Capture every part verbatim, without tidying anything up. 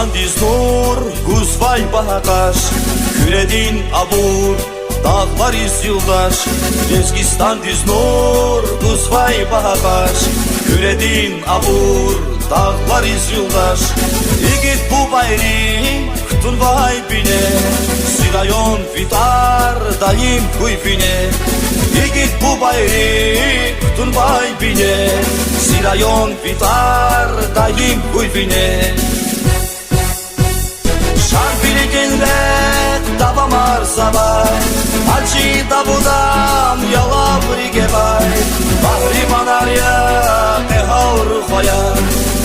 Диз нур гузвай багьа къаш, Куьредин абур, дагълариз юлдаш. Лезгистандиз нур гузвай багьа къаш, Куьредин абур, дагълариз юлдаш. Игит бубайри кутунвай бине, зи район ви тӀвар даим гуй вине. Игит бубайри кутунвай бине, зи район ви тӀвар даим гуй вине. Шарвилидин рехъ давамарзавай, Гьажи Давудан ялаври гевай, къагьриманар я, кьегьал рухваяр,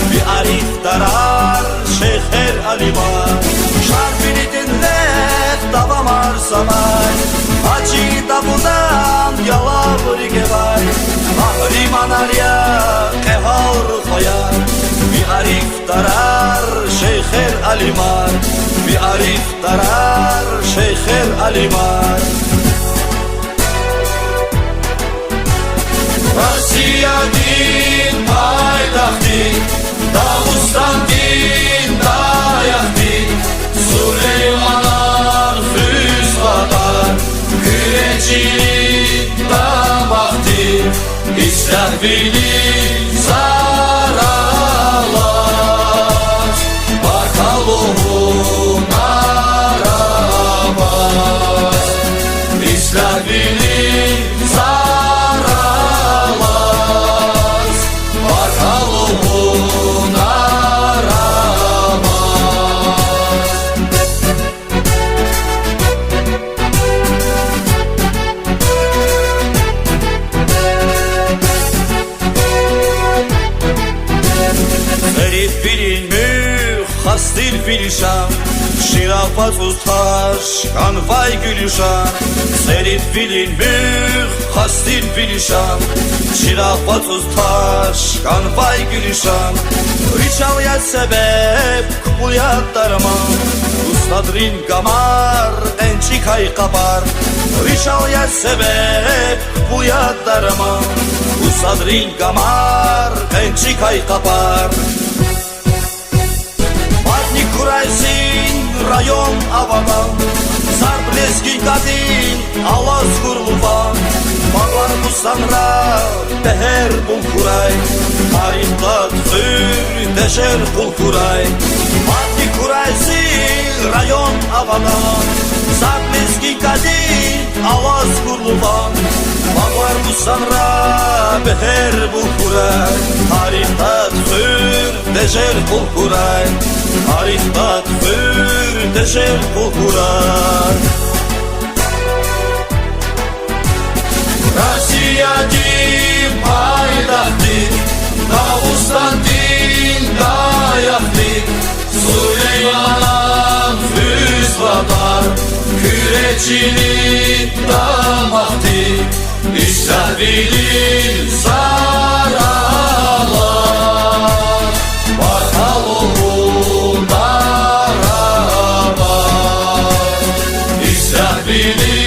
ви арифдарар, шейхер, алимар. Шарвилидин рехъ давамарзавай, Гьажи Давудан ялаври гевай, къагьриманар я, кьегьал рухваяр, ви ариф дарар, шейхер, алимар, ви арифдарар, шейхер, алимар. Россиядин пайдахъди, Дагъустандин даякъди, Сулейманан хуьз кьадар, Куьре чилин дамахди, ислягьвили саралаз, баркалла лугьун арабаз. Ислягьвили саралаз, баркалла лугьун арабаз. Церидвилин муьгъ хас тир ви лишан, чирагъ вацӀуз таш кӀанвай гуьлуьшан. Церидвилин муьгъ хас тир ви лишан, чирагъ вацӀуз таш кӀанвай гуьлуьшан. Ричал я себеб, кпӀул я дарман, устадрин гамар, кьенчӀикай къапар. Ричал я себеб, кпӀул я дарман, устадрин гамар, кьенчӀикай къапар. Мадни хьурай зи район авадан, зарб лезги кадин алаз хьур луван. Багъар-бустанра бегьер бул хьурай, тарих тӀвар хуьр, дежер къул хьурай. Мадни хьурай зи район авадан, зарб лезги кадин алаз хьур луван. Багъар-бустанра бегьер бул хьурай, тарих тӀвар хуьр, дежер къул хьурай, тарих тӀвар хуьр, дежер къул хьурай. Россиядин пайдахъди, Дагъустандин даякъди, Сулейманан хуьз кьадар, Куьре чилин дамахди, ислягьвили саралаз, баркалла лугьун арабаз. Ислягьвили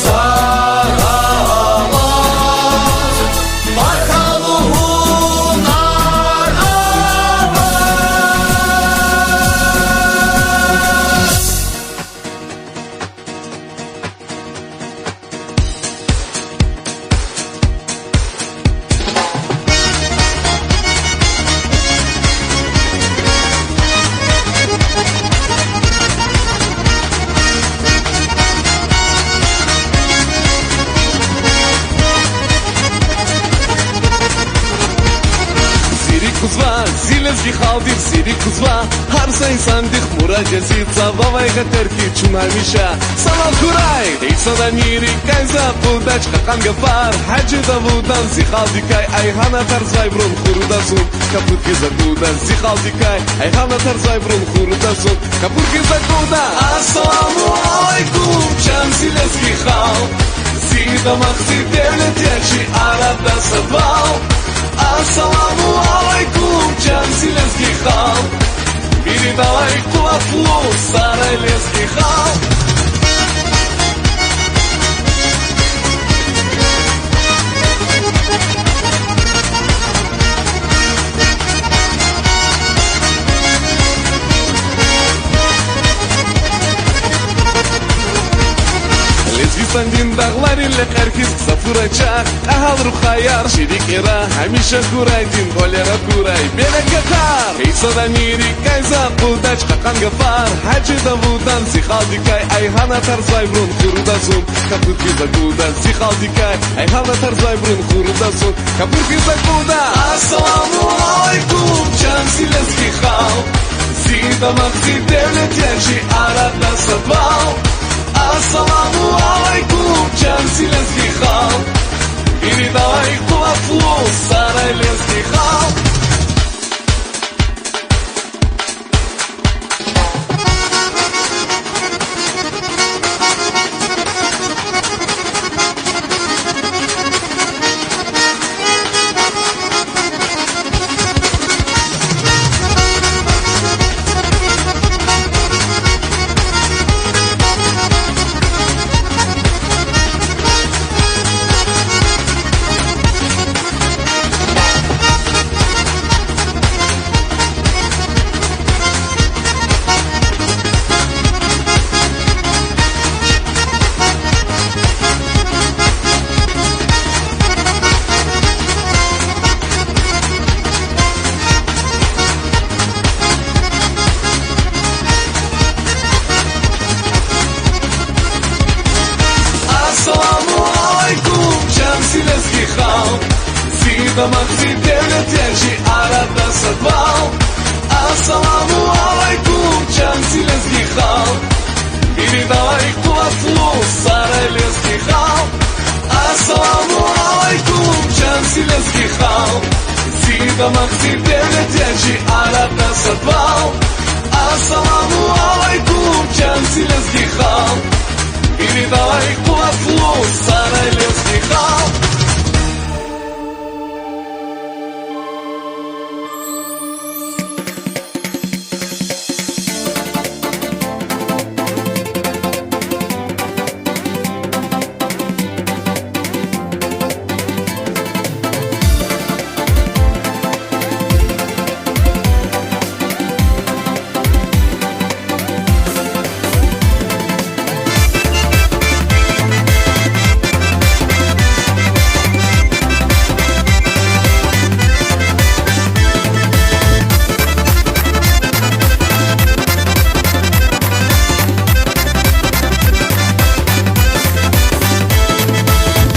саралаз, баркалла лугьун арабаз. Зи рикӀ кузва зи лезги халкьдихъ, зи рикӀ кузва гьар са инсандихъ, мурад я зи цававай гъетер хьиз чун гьамиша санал хьурай. Инсанар рикӀ кьаз акъуддач кьакьан гафар, Гьажи Давудан зи халкьдикай айгьана тарсвайбурун хурудач зун. Капуд хьиз акъудда зи халкьдикай айгьана тарсвайбурун хурудач зун. Капуд хьиз акъудда. Ассаламу алейкум, чан зи лезги халкь, зи дамах, зи девлет я чи арада садвал. Ассаламу алейкум, чан зи лезги халкь, виридалай къуватлу сарай лезги халкь. лекьер хьиз са фурай чахъ, кьегьал рухваяр чи рикӀера гьамиша хьурай, дин кӀвалера хьурай берекатар. Инсанар мийрикай за акъудач кьакьан гафар, Гьажи Давудан зи халкьдикай айгьана тарсайбурун хуруда зун, капур хьиз акъуда зи халкьдикай айгьана тарсайбурун хуруда зун, капур хьиз акъуда. Ассаламу алейкум, чан зи лезги халкь, зи дамах, зи девлет я чи арада садвал. Ассаламу алейкум, чан зи лезги халкь, вирида авай къуватлу сарай лезги халкь. Ассаламу алейкум, чан зи лезги халкь, зи дамах, зи девлет я чи арада садвал. Ассаламу алейкум, чан зи лезги халкь, вирида авай къуватлу сарай лезги халкь. Ассаламу алейкум, чан зи лезги халкь, зи дамах, зи девлет я чи арада садвал. Ассаламу алейкум, чан зи лезги халкь, вирида авай къуватлу сарай лезги халкь.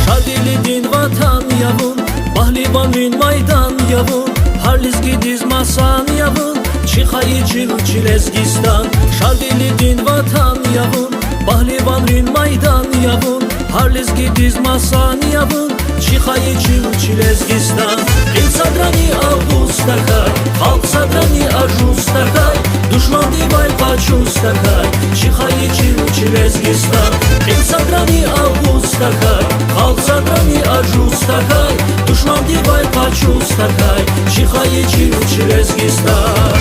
Шадвилидин ватан я вун, пагьливанрин майдан я вун, гьар лезгидиз масан я вун, чи хайи чил, чи Лезгистан. Шадвилидин ватан я вун, пагьливанрин майдан я вун, гьар лезгидиз масан я вун, чи хайи чил, чи Лезгистан. Кьил садрани агъуз тахьай, халкь садрани ажуз тахьай, душмандивай къачуз тахьай, чи хайи чил, чи Лезгистан. Кьил садрани агъуз тахьай, халкь садрани ажуз тахьай, душмандивай къачуз тахьай, чи хайи чил, чи Лезгистан.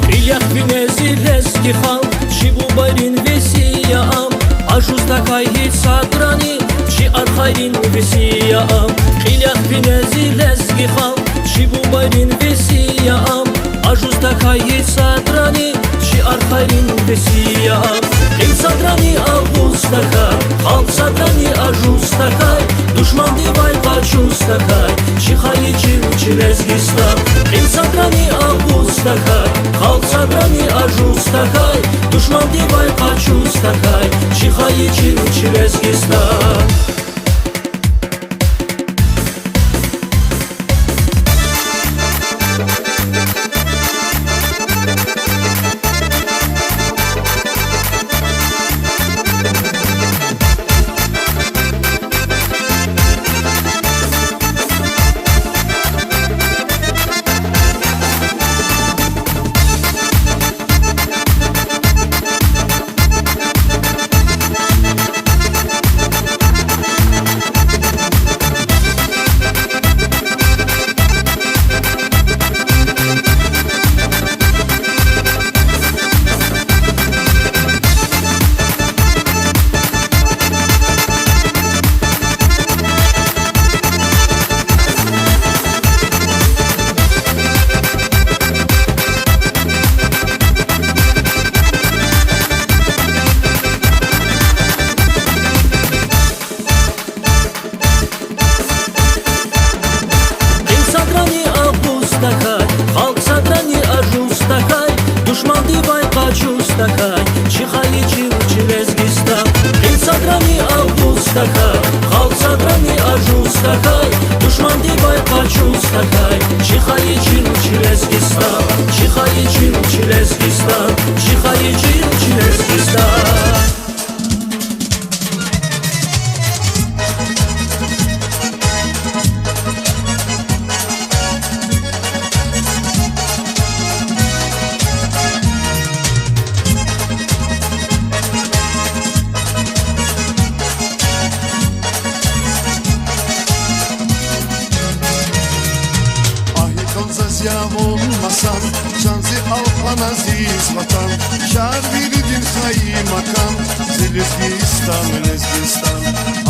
Кьил яхъ вине зи лезги халкь, чи бубайрин веси я ам, ажуз тахьай гьич садрани, чи архайрин веси я ам. Кьил яхъ вине зи лезги халкь, чи бубайрин веси я ам, ажуз тахьай гьич садрани, чи архайрин веси я ам. Кьил садрани агъуз тахьай, халкь садрани ажуз тахьай, душмандивай къачуз тахьай, чи хайи чил, чи Лезгистан. Кьил садрани агъуз тахьай, халкь садрани ажуз тахьай, душмандивай къачуз тахьай, чи хайи чил, чи Лезгистан. Чи, чи Лезгистан, чи хайи чи, чи Лезгистан, чи хайи чи, чи Лезгистан. Агь, икьван заз яб олмасад, чан зи алкьван азиз ватан, шар виридин хайи макан, зи Лезгистан, Лезгистан.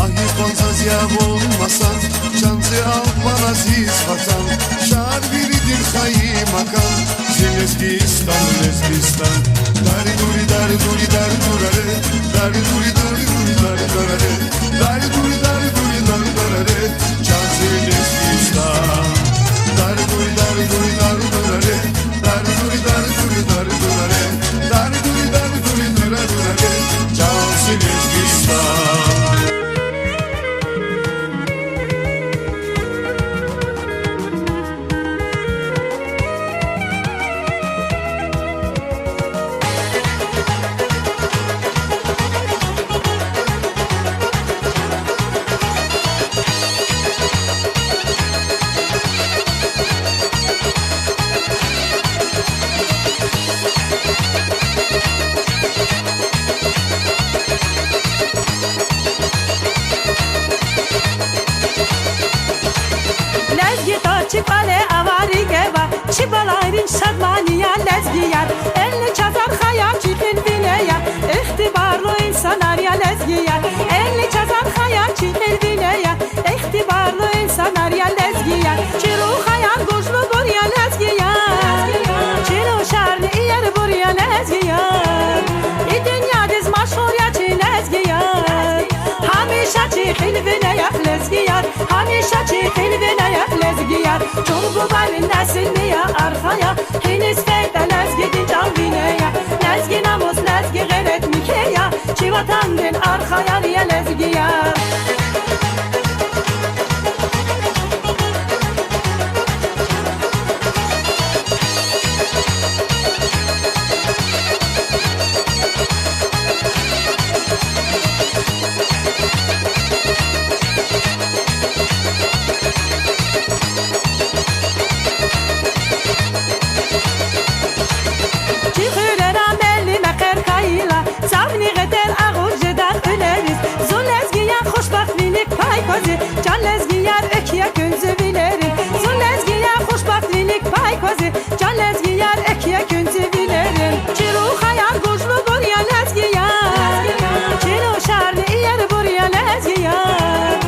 Агь, икьван заз яб олмасад, чан зи алкьван азиз ватан, шар виридин хайи макан, зи Лезгистан, Лезгистан. Дари дури, дари дури, дари дураре, дари дури, дари дури, дари дураре, дари дури, дари дури, дари дураре, чан зи Лезгистан. Дари дури, дари дури, дари дураре, дари дури, дари дури, дари дураре, дари дури, дари дури, дари дураре, чан зи Лезгистан. Лезги тӀа чи кӀвале аварик ава, чи балайрин шадмания лезгияр. Элни чаз архаяр, чи кьил вине я, ихтибарлу инсанар я лезгияр. Элни чаз архаяр, чи кьил вине я, ихтибарлу инсанар я лезгияр. Чи рухваяр гужлубур я лезгияр, чи рушарни иербур я лезгияр. И дуьньядиз машгьур я чи лезгияр. Гьамиша чи кьил вине я лезгияр, гьамиша чи кьил вине я лезгияр. Чун бубайрин несилни я архаяр, гьиниз фейитӀа лезгидин чӀал вине я. Лезги намус, лезги гъейрат михьи я, чи ватандин архаяр я лезгияр. Чи хуьрера мели мехъер хьайила, цавни гъетер агъуз жеда кьуьлериз. Зун лезги я, хушбахтвилик пай кваз и, чан лезгияр, экв я куьн зи вилерин. Зун лезги я, хушбахтвилик пай кваз и, чан лезгияр, экв я куьн зи вилерин. Чи рухваяр гужлубур я лезгияр, чи рушарни иербур я лезгияр.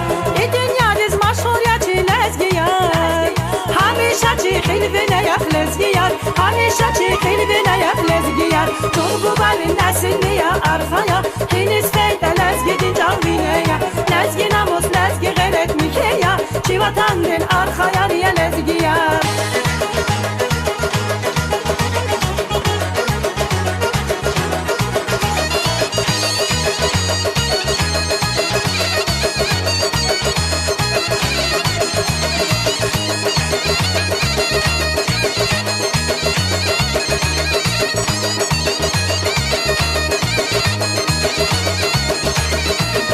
И дуьньядиз машгьур я чи лезгияр, гьамиша чи кьил вине я лезгияр, гьамиша чи кьил вине я лезгияр. Чун бубайрин несилни я архаяр, гьиниз фейитӀа лезгидин чӀал вине я. Лезги намус, лезги гъейрат михьи я, чи ватандин архаяр я лезгияр.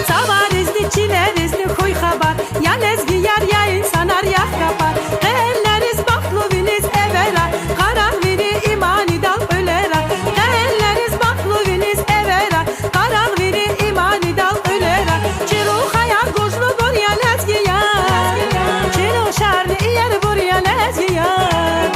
Цаваризни, чилеризни хьуй хабар, я лезгияр, я инсанар, я хкапар. Къе эллериз бахтлувилиз эвера, къарагъвири иманидал кьуьлера. Къе эллериз бахтлувилиз эвера, къарагъвири иманидал кьуьлера. Чи рухваяр гужлубур я лезгияр, чи рушарни иербур я лезгияр.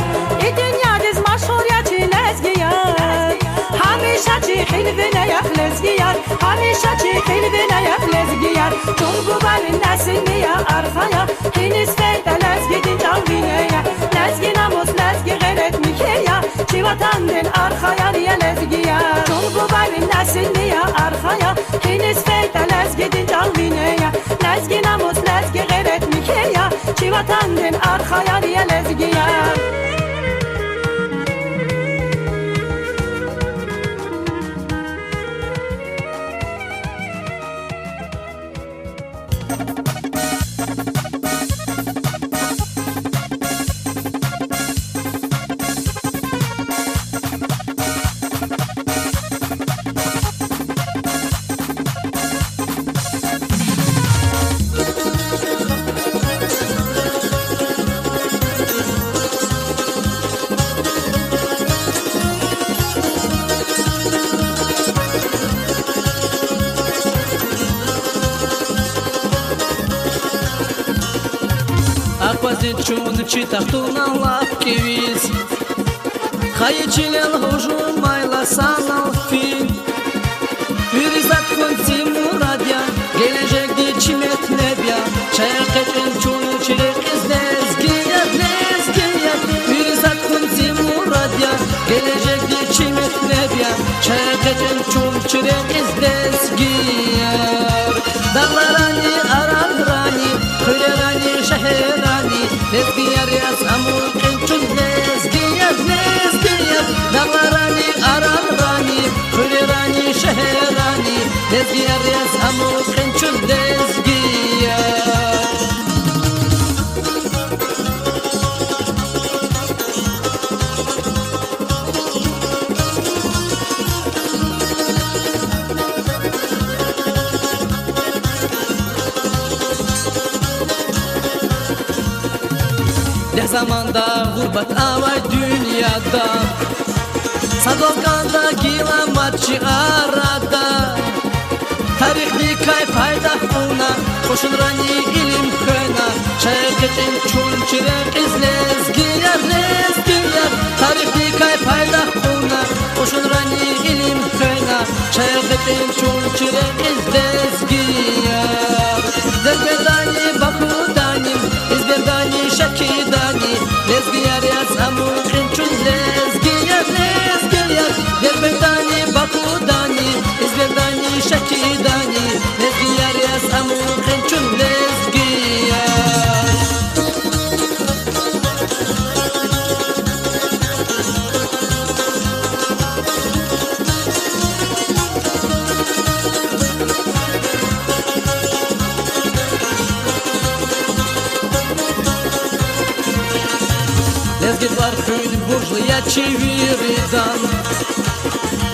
И дуьньядиз машгьур я чи лезгияр, гьамиша чи кьил вине я лезгияр, гьамиша чи кьил вине я лезгияр. Чун бубайрин несилни я архаяр, гьиниз фейитӀа лезгидин чӀал вине я. Лезги намус, лезги гъейрат михьи я, чи ватандин архаяр я лезгияр. Чун бубайрин несилни я архаяр, гьиниз фейитӀа лезгидин чӀал вине я. Лезги намус, лезги гъейрат михьи я, чи ватандин архаяр я лезгияр. Авазин чун чи тахтунал лап кӀевиз, хайи чилел гьужумайла санал фин. Вири затӀ хьун зи мурад я, гележегди чи метлеб я, чай экъечӀин чун чи рекьиз, лезгияр, лезгияр. Вири затӀ хьун зи мурад я, гележегди чи метлеб я, чай экъечӀин чун чи рекьиз, лезгияр. Дагъларани, арагърани, хуьрерани, шегьеррани, лезгияр яз амукьин чун, лезгияр, лезгияр. Дагъларани, арагърани, хуьрерани, шегьеррани, лезгияр яз амукьин чун, лезгияр. Лезги заманда гъурбат авай дуьньяда, садал кӀанда гила мад чи арада. Тарихдикай пайдах кьуна, кьушунрани илим хвена, чай экъечӀин чун чи рекьиз, лезгияр, лезгияр. Тарихдикай пайдах кьуна, кьушунрани илим хвена, чай экъечӀин чун чи рекьиз, лезгияр. Дербентдани, Бакудани, Измирдани, Шакидани, лезгияр яз амукьин чун, лезгияр, лезгияр. Дербентдани, Бакудани, Измирдани, Шакидани, лезгияр яз амукьин чун, лезгияр. Лезги тӀвар хуьн буржлу я чи виридан,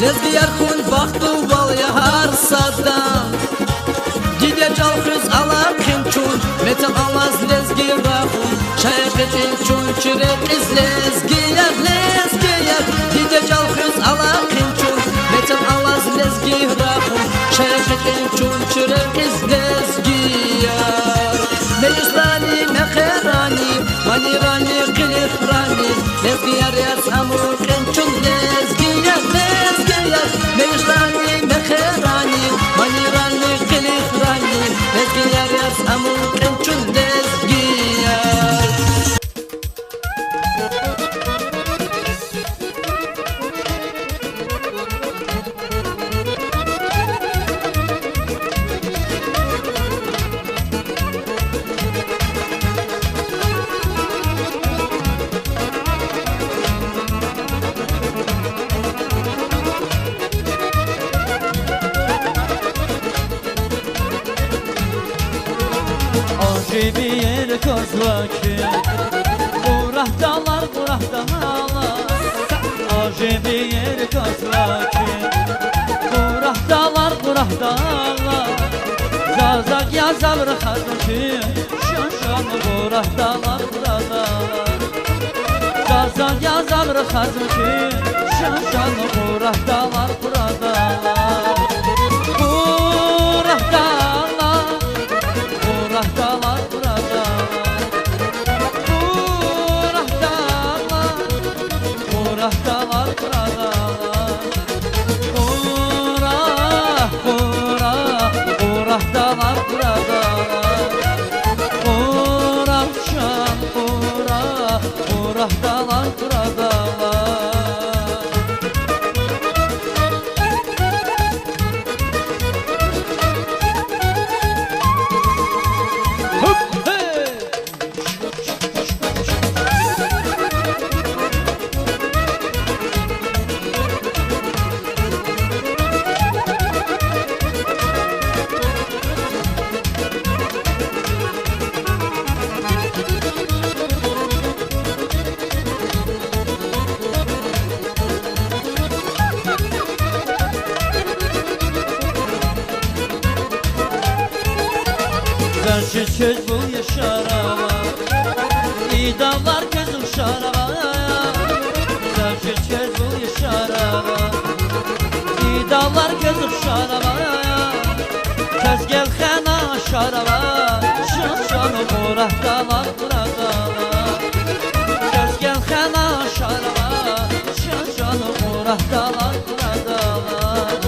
лезгияр хьун бахтувал я гьар садан. Диде чӀал хуьз алахъин чун, мецел алаз лезги рахун, чай экъечӀин чун чи рекьиз, лезгияр, лезгияр. Диде чӀал хуьз алахъин чун, мецел алаз лезги рахун, чай экъечӀин чун чи рекьиз, лезгияр. Межлисрани, мехъерани, манийрани, къилихрани, лезгияр яз амукьин чун, лезгияр, лезгияр. Межлисрани, мехъерани, манийрани, къилихрани, лезгияр яз амукьин чун, лезгияр. Ажиб иер кас ва куь, Кьурагь далар, Кьурагь далар. Ажиб иер кас ва куь, Кьурагь далар, Кьурагь далар. Заз акъязавра хазва куь, шан-шан Кьурагь далар, Кьурагь далар. Заз акъязавра хазва куь, шан-шан Кьурагь далар, Кьурагь далар. Кьурагь далар, Кьурагь далар, Кьурагь далар. Кьурагь далар, Кьурагь далар, Кьурагь далар. Кьурагь, Кьурагь, Кьурагь далар, Кьурагь далар. Кьурагь чан, Кьурагь, Кьурагь далар, Кьурагь далар. Заз чиз квез вул яшар ава, и давлар квез ухшар ава. Заз чиз квез вул яшар ава, и давлар квез ухшар ава. Квез гелхена ашар ава, чан-чан Кьурагь Къурахдалар, къурахдалар, чаз гелхъана шаргъа, чан-чан къурахдалар, къурахдалар.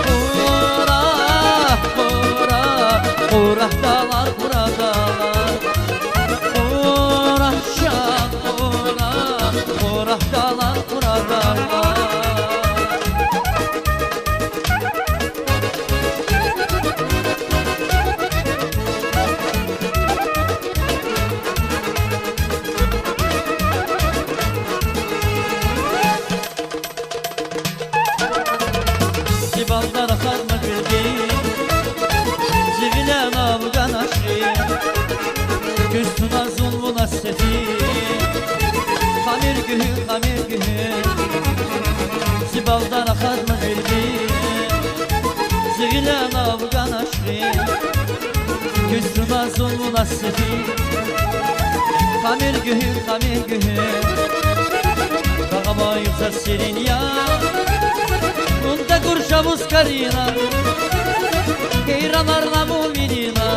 Къурагь, къурагь, къурахдалар, къурахдалар. Къурагь, чан къурагь, къурахдалар, къурахдалар. Зи бала рахадна гуьлдин, зи гъиляй ана вугана ширин, куьз туна зун вуна сефил, хамир гуьгьуьл, хамир гуьгьуьл. Зи бала рахадна гуьлдин, зи гъиляй ана вугана ширин, куьз туна зун вуна сефил, хамир гуьгьуьл, хамир гуьгьуьл. Рагъ авай заз серин я, вун тагур чӀавуз карина, гьейранарна вун вирина,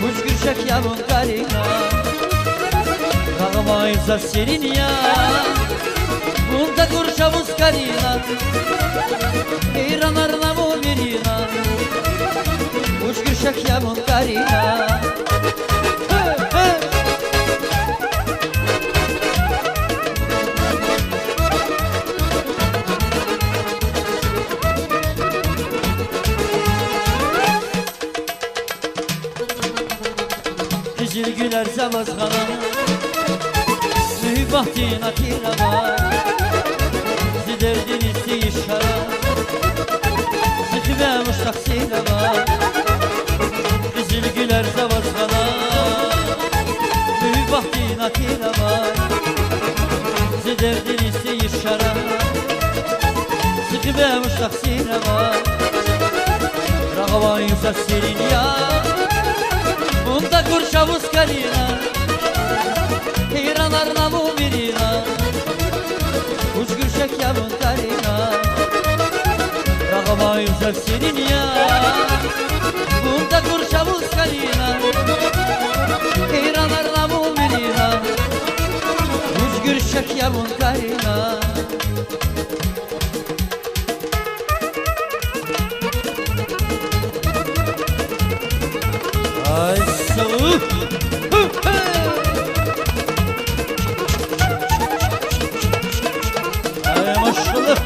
вуч гуьрчег я вун карина. Рагъ авай заз серин я, вун тагур чӀавуз карина, гьейранарна вун вирина, вуч гуьрчег я вун карина. Къизил гуьлер за ваз гъана, муьгьуьббатдин атир ава, зи дердиниз тийиша, зи хиве вуч тахсир ава. Къизил гуьлер за ваз гъана, муьгьуьббатдин атир ава, зи дердиниз тийиша, зи хиве вуч тахсир ава. Рагъ авай заз серин я, вун тагур чӀавуз карина, гьейранарна вун вирина, вуч гуьрчег я вун карина. Рагъ авай заз серин я, вун тагур чӀавуз карина, гьейранарна вун вирина, вуч гуьрчег я вун карина. Ай, сав. Ай, машаллагь.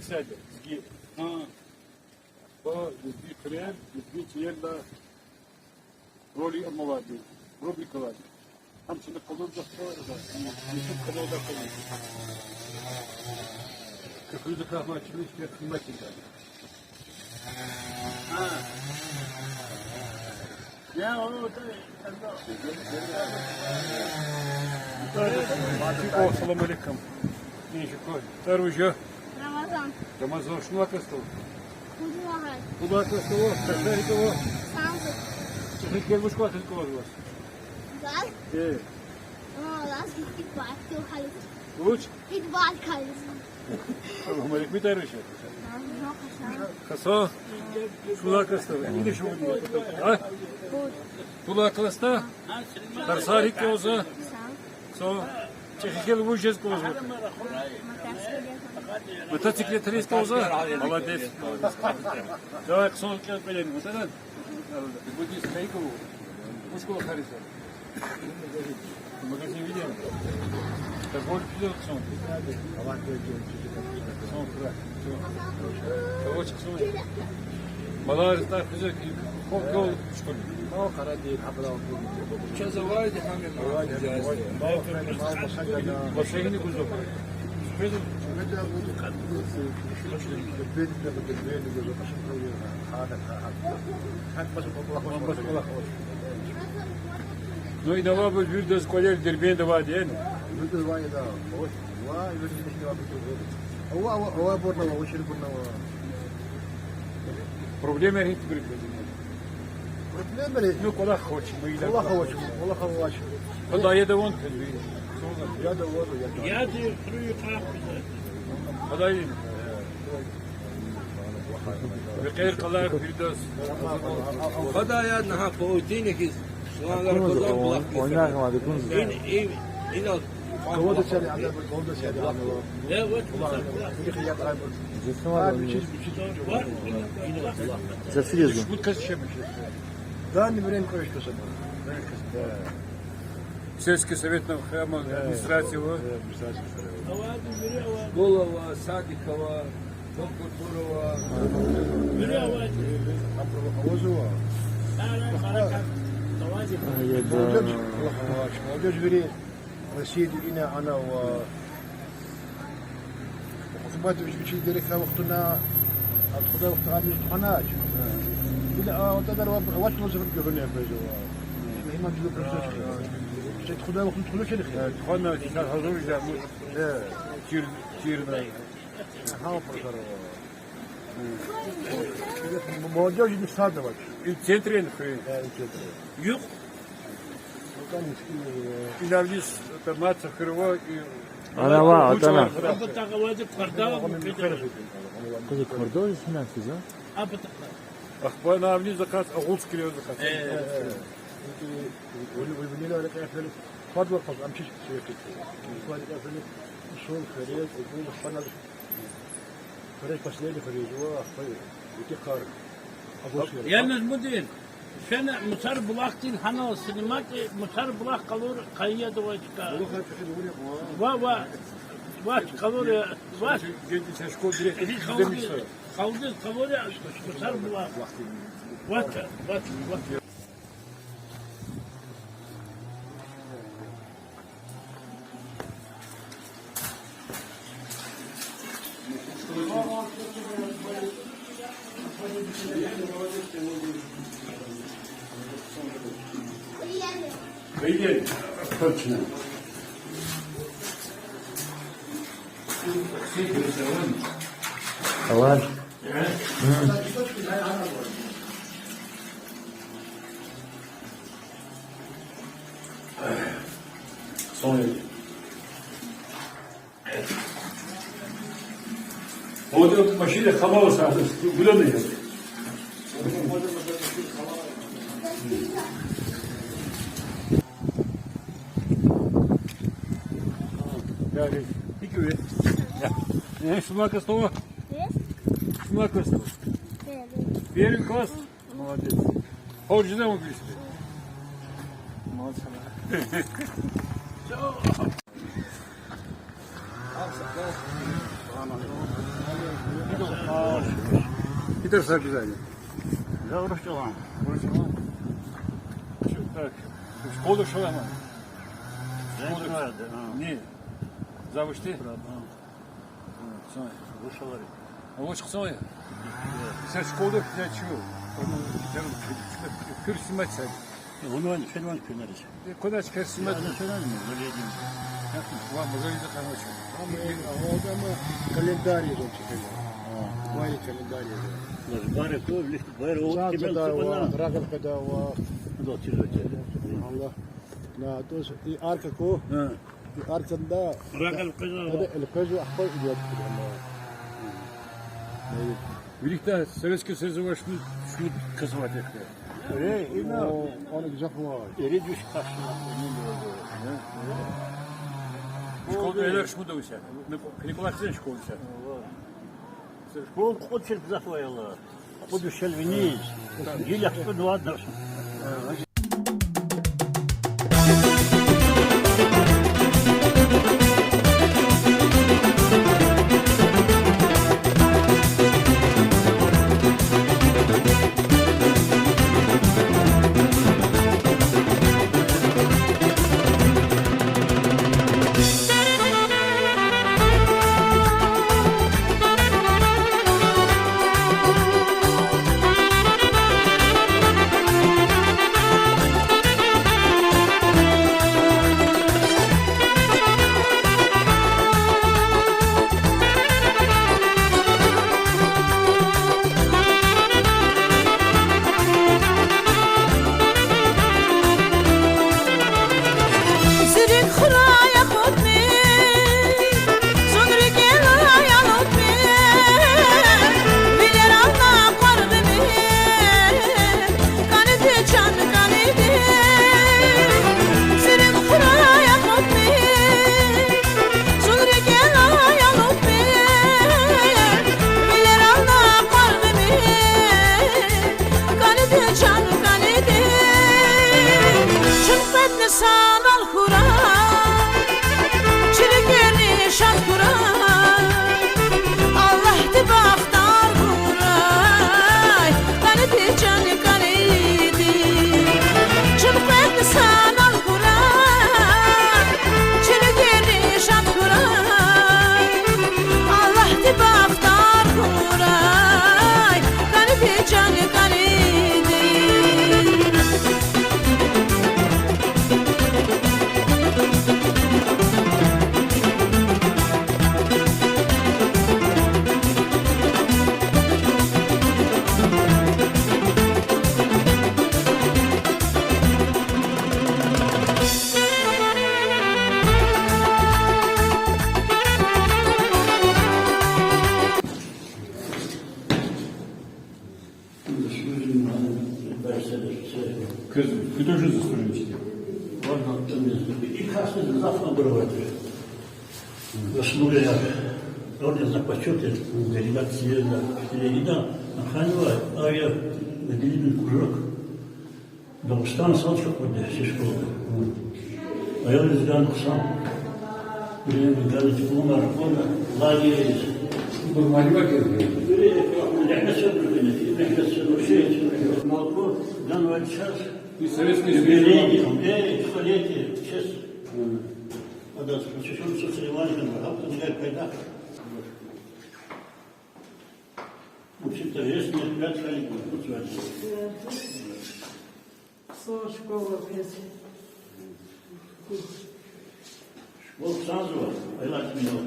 Сади, лезги. Гьа. Ба, лезги хирер, лезги чилерда роли амавайди, рубрикавайди. Гьам чна къалурзахъ, YouTube каналда къалур. Куьхуьз акахьна чилиш куьмек ийида. Салам алейкум. Тар вуж я? Рамазан. Рамазан, шумуд класда ава? Пуд класда ава. Пуд класда ава? Куь класда ава? Санза. ЧӀехи кьил вуч классда кӀанзава? Газ? Э. О, лаз гьикӀ бат кализ. Вуч? ГьикӀ бат кализ. Салам алейкум, тар вуж я? Хасан. Шумуд класда ава? Ингилис школада. А? Пуд. Пуд класда? Тарсар гьикӀ кӀанзава? Хъсан. ЧӀехи кьил вуч жез кӀанзава? Мотоцикле триста кӀанзава? Молодец, молодец. Давай, хъсан кӀел кӀвалер, мотоцикле. Буддист хьайи кьван. Вуч кӀвалахар ийизва? Магазин видел? Торговля видел, хъсан. Хъсан, хъсан. Кого чкъсун? Малар тахпиза ки, хо, хо, школи. Ма къаради, абрал. Чаз авайди гьам я, авайди, авайди. Ма къаради, ма башагана. Башагини гузва. Шумеда буду, бедда буду, бедда буду, башагана. Гьада, гьада. Гьада башагана, башагана. Ну, и давай буду, виридаз кӀвалер Дербентда авайди я, яни? Виридаз авайди я, да. Ва, виридаз авайди я. Ава, ава, ава бурнава, ава ширбурнава. Проблема гьикӀ тибур я? Проблема гьикӀ? Ну, кӀвалах авач, ну, ила кӀвалах авач, кӀвалах авач. Гьада яд авани квез? Яд авач, яд авач. Яд и хруй кьахъ. Гьада и. Векъер къалар виридаз. Гьада яд на, гьа, паутина хьиз. Суланлар кузун булах. Ин, ин, инал. Колодец яни, ана, колодец яни, ана. Э, вот, булах. Булах. Ин хият ай бу. Зефир язва. Зефир язва. Шумуд кас чеб. Да, не время, конечно, кас ава. Да. Сельский совет на храма, э, администрация ава. Э, администрация. Школа ава, садик ава, прокуратура ава. Вири ава. Там правоохранитель ава. Молодёжь, молодёжь вири. Россияда ина ана ва Хусумат вич-, вичи герек вахтунда, а тухудай вахтунда ам тухванач. Гила а ватадар ва авач лугьуз гуьгъуьна фейзава. Мегьман чилу просто. Се тухудай вахтунда тухуна килихи. Э, тухвана, сейчас гьазур жезва. Э. Чир, чирна. Гьа, просто. Молодёжный сад авач. И центрин хуьн. Э, и центрин. Юкь. Ина вниз, там, мад са хирва и... Ана ва, атана. Абутагъ авади квартал. Кузи квартал исмина сиза? Абутагъ. Ахпа ана вниз акъат, агъуз кирев акъат. Э. Агъуз кирев. Вили, вили, вили, вили, кафели. Квадва кваз, ам чиш кирев. Квадва кафели. Сол, херез, агъуз, панад. Херез последний херез, ва, ахпа, ити кар. Агъуз кирев. Я Нажмудин. Фена Мусар булахдин гьанал снимать, Мусар булах къалур къайи яд авай чка. Булах гьа чӀехи дувур я, ва. Ва, ва. Ва, къалур я, ва. Генди са школа директор. Къалдиз, къалдиз къалур я Мусар булах. Ва, ва, ва. Авай. Сонг. Вот эта машина хамала сахнес, гуляна я. Я, я. Э, шумлакастова? Шумлакастова? Первый класс? Молодец. Гьар жезва мудрости. Молодец. Всё. Салам алейкум. Дерс гьабиз ая. За урус чӀалан. Урус чӀалан. Чу, так. Школада ша лагьана? Школада. Школада, а. Ни? Завучди? Прапра. М, са. Вуж авари? А вуж хъсан я? Са школада пиде чу. Ону, я, пир снимать са. Вуна ван, фен ван пинарис. Э, кудач пир снимать. Я, на фен ван, музейди. Ва музейди къаночу. Ама, э, а, о, ама календарь язан чекена. А. Вай календарь язан. Лаз бари ку, лихт бари, о, сад кимел къада ва, сукана. Рагъ къада ва. Аллагь чиз вача. Аллагь. На, то есть и арка ку. А. И арканда. Рагъ къада. Къада эл къвезва, ахпа идиот куда ма. Виликда Советский Союз авай шумуд, шумуд кас авай тешкил. Э, ина. О, ана гзаф авай. Ирид виш кас. Школада элер шумуд авай са. Каникулар хизан школада са. Школа кьуд чил гзаф авай ала. Кьуд вишел виниз. Гила кьуд вад. Зи рикӀ хурай акъудмир, зун рикӀелай алудмир, вилер ална къваргъимир, кӀаниди чан кӀаниди. Зи рикӀ хурай акъудмир, зун рикӀелай алудмир, вилер ална къваргъимир, кӀаниди чан кӀаниди. Чун къведни санал хьурай, чи рикӀерни шад хьурай, Аллагьди бахтар хьурай, кӀаниди чан кӀаниди. Чун къведни санал хьурай, чи рикӀерни шад хьурай, Аллагьди бахтар хьурай, кӀаниди чан кӀаниди. Квез, квез тоже заслуженный учитель. Можно, кто мне заслуженный. И как сказать, завтра бывает. Заслуга я. Орден за почёт, делегация, да, телевидение, Аханова, а я, отделение кружок. Дагъустан сад школада, ши школада. Аял изган хъсан. Билин изган дипломар хъвана, лагерь из. Бу мадима гелди. Билин, лехме сабур гена, лехме сабур, шей сабур. Малку, дан вай час. И Советский Союз. Юбилей, э, столетие, честь. Мгм. Адаз, шишам сусривали, там, а, там, гай, пайда. Вообще торжественно, пять школьников, ну, сегодня. Со школа пять. Школа сразу, а я отменил.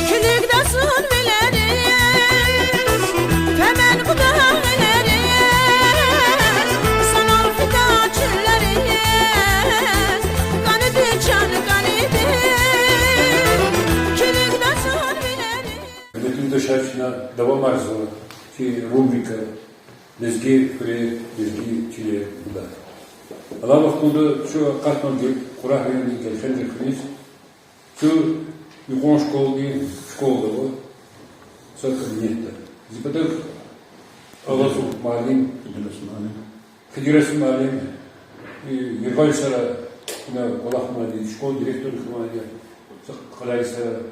Килигда зун вилериз, темен гуда вилериз, санал фида чуьллериз, кӀаниди чан кӀаниди, килигда зун вилериз. Гьуьрметлу юлдашар, чна давамарзава чи рубрика Лезги хуьре, лезги чиле гуда. Алай вахтунда чун акъатнава Кьурагь райондин Гелфенда хуьруьз, Чун юкьван школдин школада ава, са кабинетда. Зи патав Алаз муаллим, Хидирес муаллим, и Яргъал йисара, ина кӀвалах муаллим, школа директор хьанвайди я, са къалай йисара.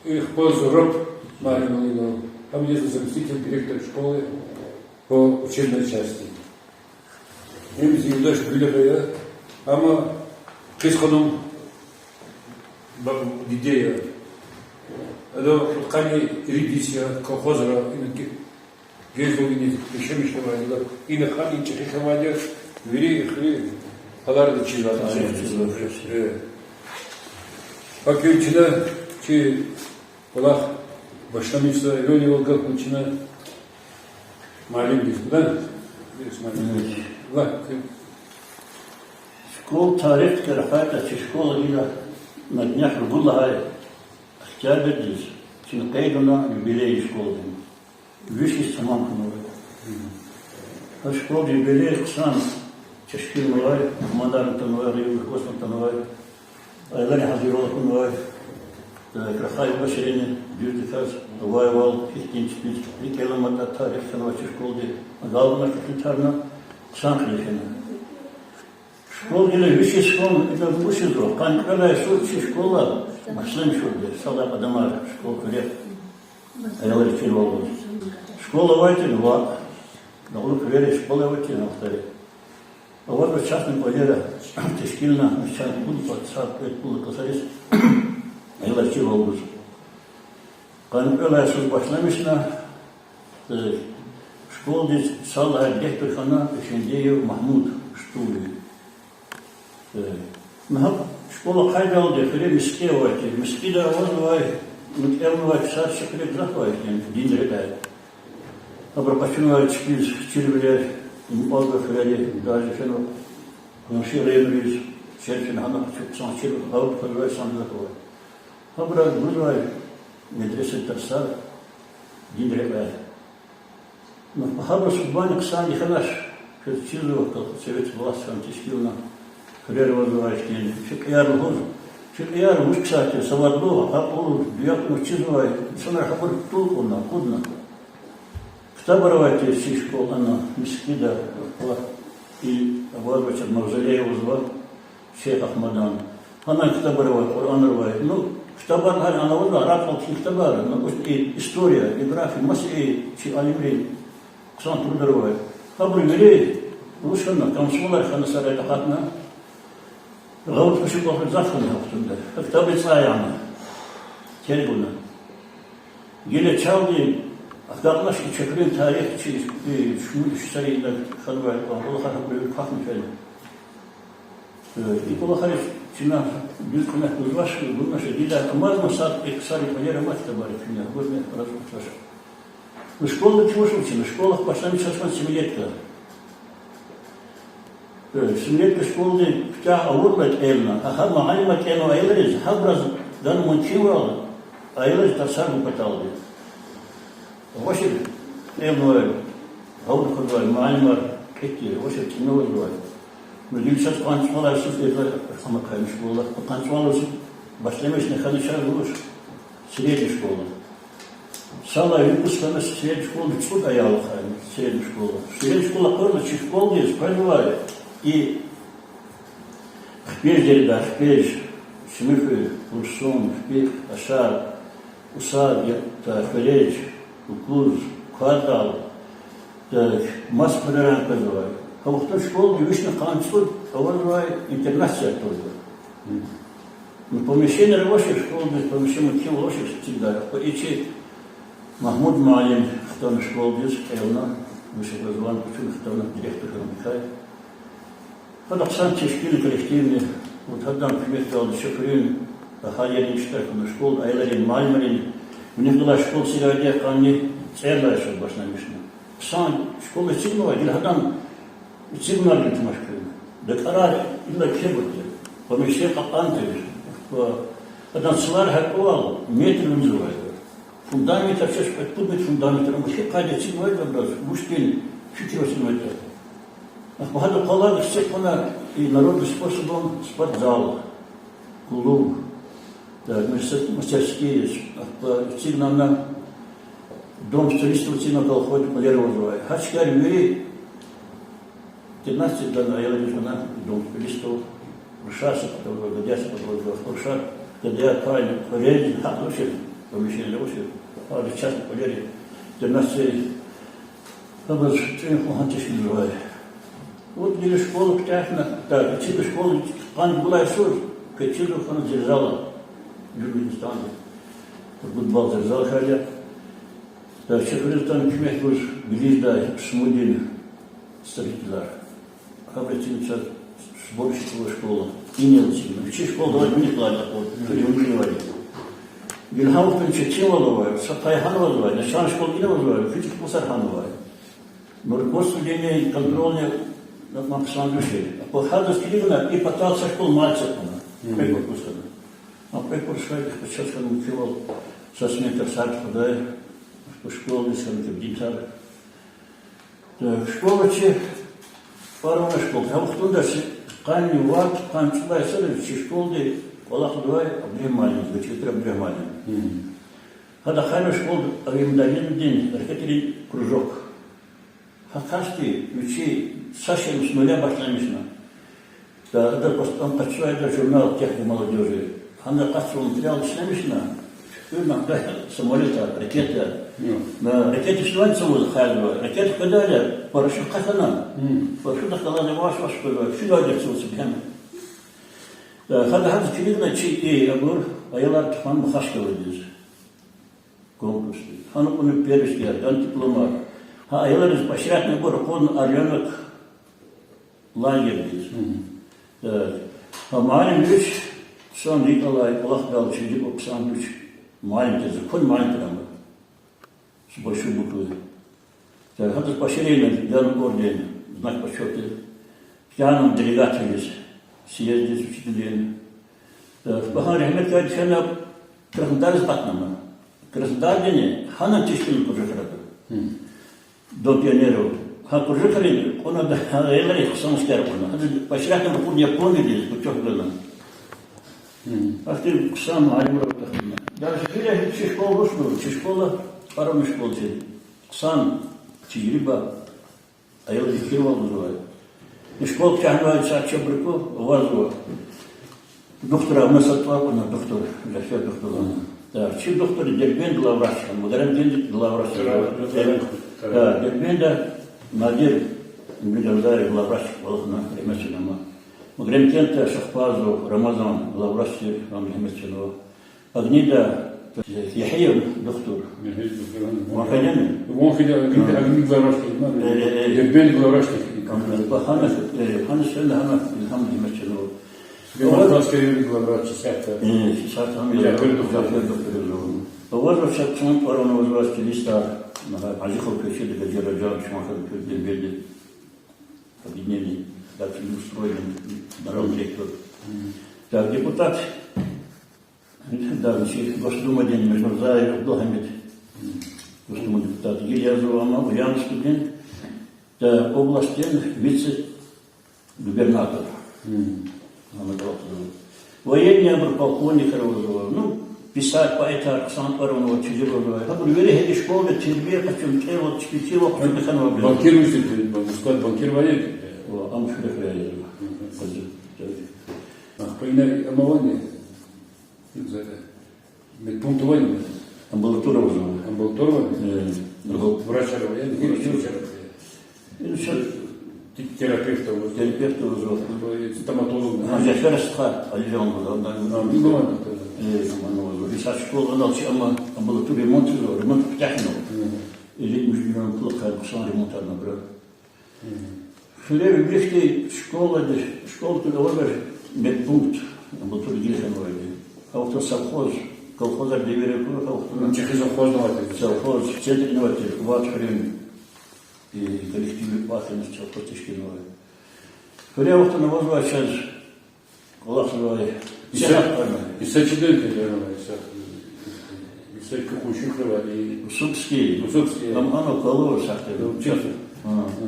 И хпа Зураб муаллим ина, гьам я заместитель директора школы по учебной части. Им зи юлдаш Гуьлера я, амма Хъизханум ба-, диде я. Ада кьудкъанни ирид йис я, колхозра ина ге-, гезва, ина яшамиш хьанвайди я, ина хьана, ина чӀехи хьанвайди я, вири хуьруьн гьаларда чизвай. Э. Гьакӏ хьайила чна чи кӀвалах башламишзава, эвелни-эвел гаф чна муаллимдиз гуда. Исмаил. Лагь. Школа тарихдикай рахайтӀа, чи школа гила на днях ругуд лагьай октябрдиз чна къейд авуна юбилей школадин. Виш йис тамам хьанвай. Гьа школадин юбилей хъсан тешкилнавай, мугьманарни атанвай, райондин руководствони атанвай, аяларни гьазурвал авунвай, э, рахай юлдашрини дуьздаказ авайвал, ихьтин чпиз рикӀ аламатӀа, тарих хьанвай чи школади, агалкьунар хьтин тарна, хъсан кьиле фена. Школа гила виш йис хьун, ида вуч жезва, къанни кьвед лагьай йисуз чи школа башламишурди, сад лагьай кьадамар школа хуьре, аялар чирвал гуз. Школа авайтӀани ваъ, дагълу хуьрера школа авайтӀани вахтари. Авазва частный кӀвалера, тешкилна, частный пул, сад-кьвед пул касариз, аялар чирвал гуз. Къанни кьвед лагьай йисуз башламишна, э, школадиз сад лагьай директор хьана Эфендиев Магьмуд Штулви. Э, ну, гьа школа къайдалди хуьре мискӀин авай тир, мискӀинда авазвай, ну, кӀелнавай ксар чи хуьре гзаф авай хьтин, дин рекьяй. Абуру къачунвай чпиз чирвилер, мукьвал хуьрери, даже фена къунши районриз, чир фена, гьана чир хъсан чир, гъавурда хъвазвай инсан гзаф авай. Гьабуруз гузвай медресада тарсар, дин рекьяй. Ну, гьабуруз фидайни хъсанди хьанач, квез чизва, как совет власть хьана тешкилна, хуьрера авазвай хьтин, чи кьяр лугьуз, чи кьяр вуч ксар тир, савадлу, акьуллу, дуьакьна чизвай инсанар, гьабур тӀул кьуна, акъудна. Ктабар авай тир чи школада, мискӀинда, ва и авазва чаз мавзолей авазва, Шейх Агьмадан. Гьана ктабар авай, Къуръанар авай. Ну, ктабар гьар ана авазва, араб халкьдин ктабар, ну, и история, география, маса и чи алимрин хъсан трудар авай. Гьабуру вири руш хьана, комсомолар хьана, сарайда акъатна. Гъавурда хуши кӀвалахар гзаф хьана гьа вахтунда. Ктабри цӀай яна, тергуна. Гила чалди агакьнач и чи хуьруьн тарих, чи, и шумуд йисарин ида хьанвай кӀвалахар, гьабур квахьна фена. Э, и кӀвалахар чна дуьз кьимет гузвач, гузвач, гила амазма сад-кьвед йисарин кӀвалера ама ктабар, чна гузвач, размазвач. Ну, школада чун вуч авуна, школа башламишзавай семилетка. Э, семилетка школади куьтягь авурла кӀелна, а гьа муаллимар кӀелнавай аялриз, гьабуруз гана мумкинвал аялриз тарсар гун паталди. Авачир кӀелнавай, гъавурда хъвазвай муаллимар кьит тир, авачир кӀелнавазвай. Ну, гила чаз къанни цӀувад лагьай йисуз, э, амай хьайи школа, къанни цӀувад лагьай йисуз башламишна хьана чаз вуч, средняя школа. Сад лагьай выпуск хьана средняя школади цӀуд аял хьана, средняя школа. Средняя школа акъудна чи школадиз къвезвай и хпеж дердер, хпеж, Шумихуь, Урсун, Хпихъ, Ашар, Усад, я, та, Хвереж, Укуз, Квадал, та, маса хуьрерай къвезвай. Гьа вахтунда школади вишни къанни цӀуд авазвай интернатдиз атанвай. Ну, помещениеяр авачир, школадиз помещение кхьин авачир, сидай. Ахпа и чи Магьмуд муаллим хтана школадиз, кӀелна, виш йис хьана, кӀвачуна хтана, директор хьана бикай. Гьада хъсан тешкилни, коллективни, вот гьадан куьмекдалди чи хуьруьн агьалийрини иштиракна, школа аялрини, муаллимрини, виних галай школа сирайди къанни цӀерид лагьай йисуз башламишна. Хъсан школа эцигнавай, гила гьадан эцигунар гила тамаш хьуй. ДакӀарар иллаки кьван тир, помещение кьакьан тир, ва гьадан цлар гьакӀвал метр виниз авай. Фундаментар чаз кьве пуд метр фундаментар, амма гьикӀ къайдада эцигнавайтӀа абуруз, вуч тир фикир эцигнавайтӀа. Ахпа гьадан къвалав эцигна и народный способом спортзал, клуб, Так, мастерские, эцигна дом строительства, эцигна колхозни кӀвалера авазвай. Гьа чкаяр вири, тринадцать дана аялриз гана дом строительства, рушарсиз кутазва, гадаяр кутазва, рушар, гадаяр пайни, хуьреризни гьакӀ авачир, помещение авачир, гьар частни кӀвалери, тринадцать, абур цӀуьн хьун гьа тешкилзавай. Вот гила школа куьтягьна, так, эцигна школа, къанни гулай йисуз, эцигна хьана зерзала, Южный Дагъустанда. Футбол зерзала хьайи я. Так, чи хуьруьз атана куьмек гуз Белиждай Смудин строительар. Гьабуру эцигна чаз сборщик авай школа. Инал эцигна. Вичи школадай виник лагьайди я, хуьруьз виник лагьайди я. Гила гьа вахтунда четинвал авай, са пай гьана авазвай, начальный школа ина авазвай, физик классар гьана авай. Ну, руководстводини, контрольни, на, на хъсан тушир. Ахпа гьадаз килигна, и патал са школа мад эцигна. Мгм. Кьве корпус хьана. А кьве корпус хьайи, ахпа чаз хьана муькуьвал, са смена тарсар тухудай, ахпа школадиз хьана кабинетар. Так, школа чи, тӀвар авуна школа. Гьа вахтунда чи къанни вад, къанни цӀуд лагьай йисуз чи школади кӀвалахзавай Абдурагьим муаллим, Гачкетир Абдурагьим муаллим. Мгм. Гьада ахъайна школади авимдалиндин ракетный кружок. Гьа касди вичи са шейни с нуля башламишна. Та ада постан къачузвайди журнал Техник молодёжи. Гьана къачузвай материал ишлемишна, уьмуьрда самолётар, ракетаяр. Мгм. На ракетостроение цавуз хайзава. Ракета къведайла парашют хъхьана. Мгм. Парашютдихъ галаз ваш-ваш къвезва. Фидайди цавуз гьана. Та гьада гьадаз килигна чи и абур аялар тухвана Махачкъаладиз. Конкурсдиз. Гьана кьуна первостияр, гьана дипломар. Гьа аялриз поощрятьни акъудна Орленок лагердиз. Мгм. Э, гьа муаллим вич хъсан рикӀ алай, кӀвалахдал чирикӀ хъсан вич муаллим тир, законный муаллим тир ам. С большой буквы. Так, гьадаз поощрение, Ленин орден, Знак почёта. Кьван делегатриз съезддиз учителей. Так, багьа рагьметрай фена Краснодариз акъатнама. Краснодардини гьана тешкилна кружокар ада. Мгм. Дом пионеров. Гьа кружокар кьуна ада, гьа аялриз хъсан машкар кьуна. Гьадаз поощрятьни акъудна Япониядиз путёвка гана. Мгм. Ахьтин хъсан муаллимар ава тахьана. Даже гила гьич чи школа рушну, чи школа, тӀвар авуна школа чи. Хъсан тежриба, аялриз фикирвал гузвай. И школа куьтягьнавай са чебруку авазва. Духтур, а маса тӀвар кьуна духтур, Жафер духтур. Да, чи духтур Дербент главврач хьана, Мугьарремкентда главврач. Да, Дербентда Надир Мирзаев главврач кӀвалахна, рагьмет чна ама. Мугьарремкентда Шахпазов Рамазан главврач тир, ам рагьмет чна. Агнида Яхьиев духтур. Ван хьайидани? Ван хьайиди, Агни, Агни главврач тир, ма? Э, э, э. Дербент главврач тир. Ам, э, гьана, э, гьана сен гьана, Илгьам рагьмет чна. Сулейман Каскари главврач чи сятда. Э, чи сятда гьам я. Жафер духтур. Жафер духтур я. Авазва чаз хъсан тӀвар авуна, авазва стилистар, Гьажи Халкъ квечеда Гьажи Раджаб, чумахар квез Дербентда. Объединение, так, устроен, народный директор. Мгм. Так, депутат, да, чи Госдумадин Межмурзаев Абдулгьамид, Госдума депутат, гила язва ама, Ульяновскдин, да, областдин вице-губернатор. Мгм. Ана кӀвалахзава. Военный абур полковникар авазва. Ну, писатель, поэтар, хъсан тӀвар авунвай, чизиб авунвай. Гьабур вири гьеле школада тербия къачун, кӀевал, чпи, кӀевал къачун хьанвайбур я. Банкир вуч тир, Москвада банкир вари? Ва, ам шурехъ вари. Мгм. Къази. Ахпа ина ам авани? Медпункт авани? Амбулатория авазва. Амбулатория авани? Э, ну, врачар авани? Врачар. Врачар. Ин ша- Те-, терапевт авазва. Терапевт авазва. Стоматолог. Гьа, Жафер стха, Алижан авазва, да. А, ну, ладно, да. Э, ам авазва. Висят школа анал чи ама амбулатория ремонт авазва, ремонт куьтягьна. Мгм. Или муьжуьд миллион пул хьайи хъсан ремонтарна, брат. Мгм. Хуьре виликди школади, школади авазва медпункт, амбулатория гила хьанвайди. А вахтунда совхоз, колхозар девирар акур, а вахтунда. Ну, чехи совхоз авайди. Совхоз, центр авайди, вад хуьруьн. И коллектив кӀватӀна совхоз тешкилнавай. Хуьре вахтунда авазва чаз кӀвалахзавай. Иса, цех ана. Иса чидани тежер ана, Иса, Иса куь къунши хьурай, и Усупский. Усупский. Ам ана кӀвалава сахтер. Ну, чехи. А.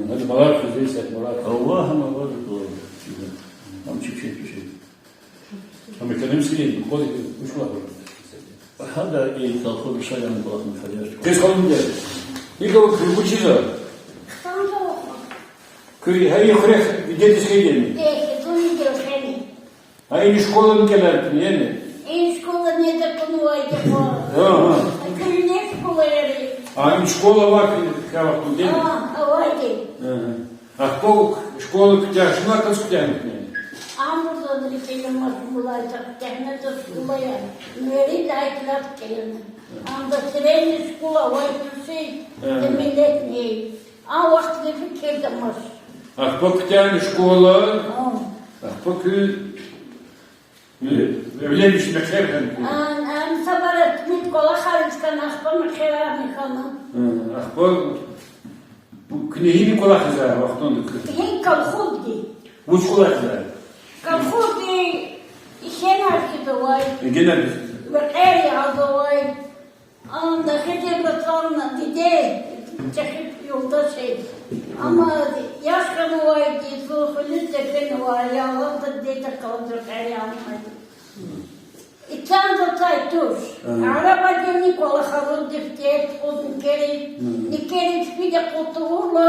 Гьана малар хьиз, Иса малар. Аллагь, ам авазва кӀвалава. Ам чик-чик тушир. Там экономический день, хозяин, ну, что такое? Гьада и колхоз шаярни кӀвалахна хозяйство. Квез халун де. Иго, куь вучиза? Куь гьа и хуьрек дидедиз хьайиди яни? Э, хизуни дерхени. А и школа кӀелайди яни? И школа неда кунвайди я. Ага. А куь не школа яри? А и школа вакӀ хьайи вахтунда яни? А, авайди. Ага. Ахпа школа куьтягь, шумуд кас куьтягьна куьне? Амбурзадри кӀелна, Мажумулайда куьтягьна, то школа я. Мери дайдилат кӀелна. Амда средний школа авай туш, э, миллетни. А вахтунда фикирда мас. Ахпа куьтягьна школа. А. Ахпа куь Э, эвленмиш мехъер хьана куьн. А, а, сабарат мит кӀвалахар ийиз хьана, ахпа мехъерарни хьана. Э, ахпа бу куьне гьина кӀвалахзавай вахтунда куьн? Гьи колхозди. Вуч кӀвалахзавай? Колхозди исенар гузвай. Исенар гузвай. Векьер язавай. Анда Хидирлу цӀална диде, чӀехи юлдаш я. Амма яш хьанвайди зун хуьруьз тефенвай, ялгъазда диде калзур кьери амай. Ицан затӀ туш. Ага. Арабадини кӀвалахарун дифтер тухуз никери, Мгм. никери фида кьутӀурла,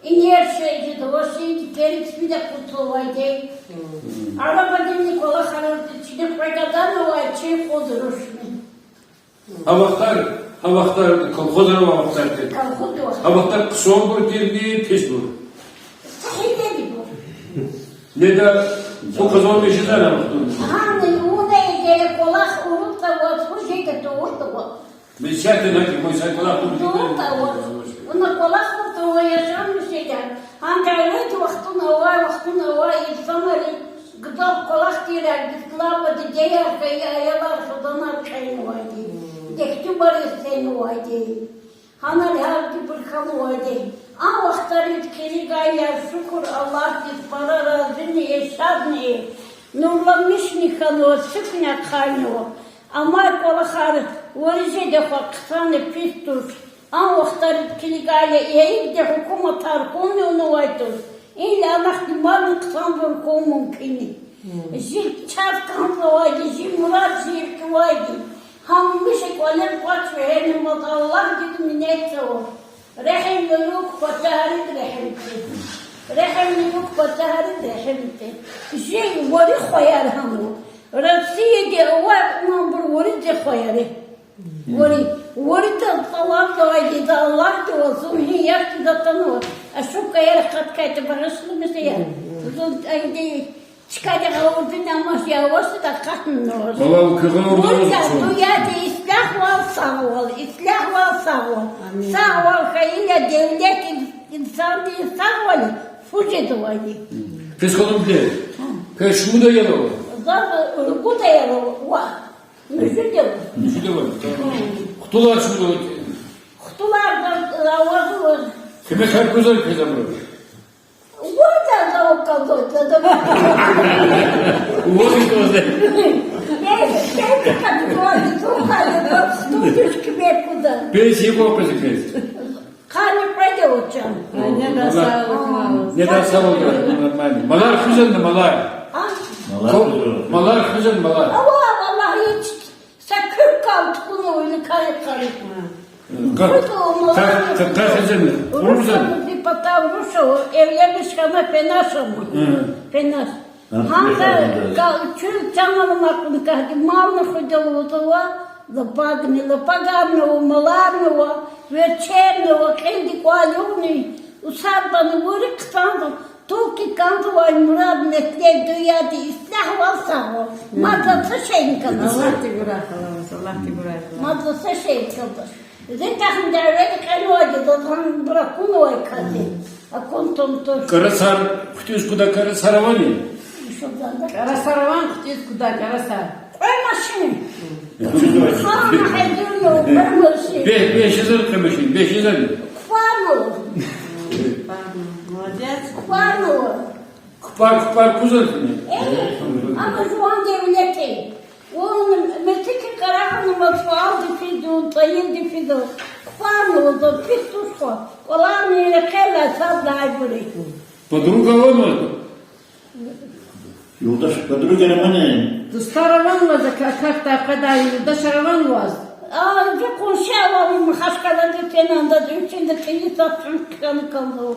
инер шей жеда вачи, никери фида кьутӀувайди. Мгм. Арабадини кӀвалахарун ди чини кьве гаданвай чи кьуд рушни. Гьа вахтар, гьа вахтар, колхозар авай вахтар тир. Колхоз вахтар. Гьа вахтар хъсанбур тирни, писбур? Са гьеледибур. Неда, бу къазанмишзавай вахтунда. Гьана, вуна эгер кӀвалах урутӀа ваз, вуж жеда тавуртӀа ваз. Бес ятӀа на ки, муса кӀвалах урутӀа. ТавуртӀа ваз. Вуна кӀвалах урутӀа ваз яшамиш жеда. Гьанга авайди вахтунда авай, вахтунда авай инсанри гзаф кӀвалах тирар, гзаф лаба дидеяр хьайи аялар, хизанар кьенвайди, дехтубариз фенвайди, гьанал гьардибур хьанвайди. А вахтариз килиг ая, шукур Аллагьдиз, пара разини я, шадни я, нурламишни хьанва, цуькни ахъайнава. Амай кӀвалахар вири жеда хва, хъсанни пис туш. А вахтариз килигайла, ийиди гьукуматар хьунни авунвай туш. Ила анахъни мадни хъсанбур хьун мумкин я. Жи чаз кӀанзавайди, жи мурад жи кьвайди. Гьамиша кӀвалер кӀвач вегьена мад Аллагьдиз минетзава. Регьимлу югъ пачагьриз регьим це. Регьимлу югъ пачагьриз регьим це. Жи вири хваяр гьанва. Россияди авай унанбур вири жи хваяр я. Вири, вири таз цӀаларзавайди за Аллагьдивай, зун гьи яхцӀурни атанва. Ашукаяр хъаткайтӀа багъишламиша я. Зун айди чкадихъ гъавурда амаз я авасда акъатнава. Валлагь, куь гъавурда аваз. Вири дуьньяда ислягьвал, сагъвал, ислягьвал, сагъвал. Амин. Сагъвал хьайила, девлет, ин-, инсанди сагъвал, фу жезвайди. Квез халун де? Квез шумуд аял ава? Заз ругуд аял ава. Муьжуьд ава. Муьжуьд ава. Хтулар чун ава. Хтулар да авазва. Куьмекар гузвани квез абуру? Вада да окалда да. Вада да. Пенсия категории тухали да, хтул туш куьмек гуда. Пенсия квез квез? Къанни къведа вачам. Неда сагъ хьуй. Неда сагъ хьуй, нормально. Малар хуьзвани, малар? А? Малар хуьзвани, малар? Ава, валлагь, гьич. Са куьр кал тукӀунва или кайи къари. Къа-, къа-, къа хуьзвани? Руш ава, зи патав руш ава, эвленмиш хьана, пенаш ама. Пенаш. Гьанда ка-, чун чан аламай кьуна кагьди, мални хуьда лугьузва, лапагни, лапагарни ава, маларни ава, верчерни ава, кьилди кӀвал югъни, усадбани вири хъсанзава, тулки кӀанзавай мурад, метлеб, дуьньяда ислягьвал, сагъвал. Мад заз са шейни кӀанда. Аллагьди гурай, халаваз, Аллагьди гурай. Мад заз са шейни кӀанда. Зи тахьун дяведи кьенвайди, заз гьабур акунвай касди. Акун тум туш. КӀарасар хъуьтӀуьз куда, кӀарасар авани? КӀарасар авани хъуьтӀуьз куда, кӀарасар? Кьве машин. Хана гьазурна кьве машин. Бе-, бес жезва кьве машин, бес жезва? Купарнава. Молодец. Купарнава. Купар, купар кузва куьне? Э, ама жуван девлет я. Вун мецики къарагъна, мад фалди физун, тӀвалди физун. Купарнава, заз пис туш хва. КӀваларни рекьелай сад лагьайбур я. Подруга авани? Юлдаш, подруга рамани? Дустар авани ваз, акахьдай къведай юлдашар авани ваз? А, ви къунши ава, ви Махачкъаладиз фена, анда вичинда кьили сафин хъана калу.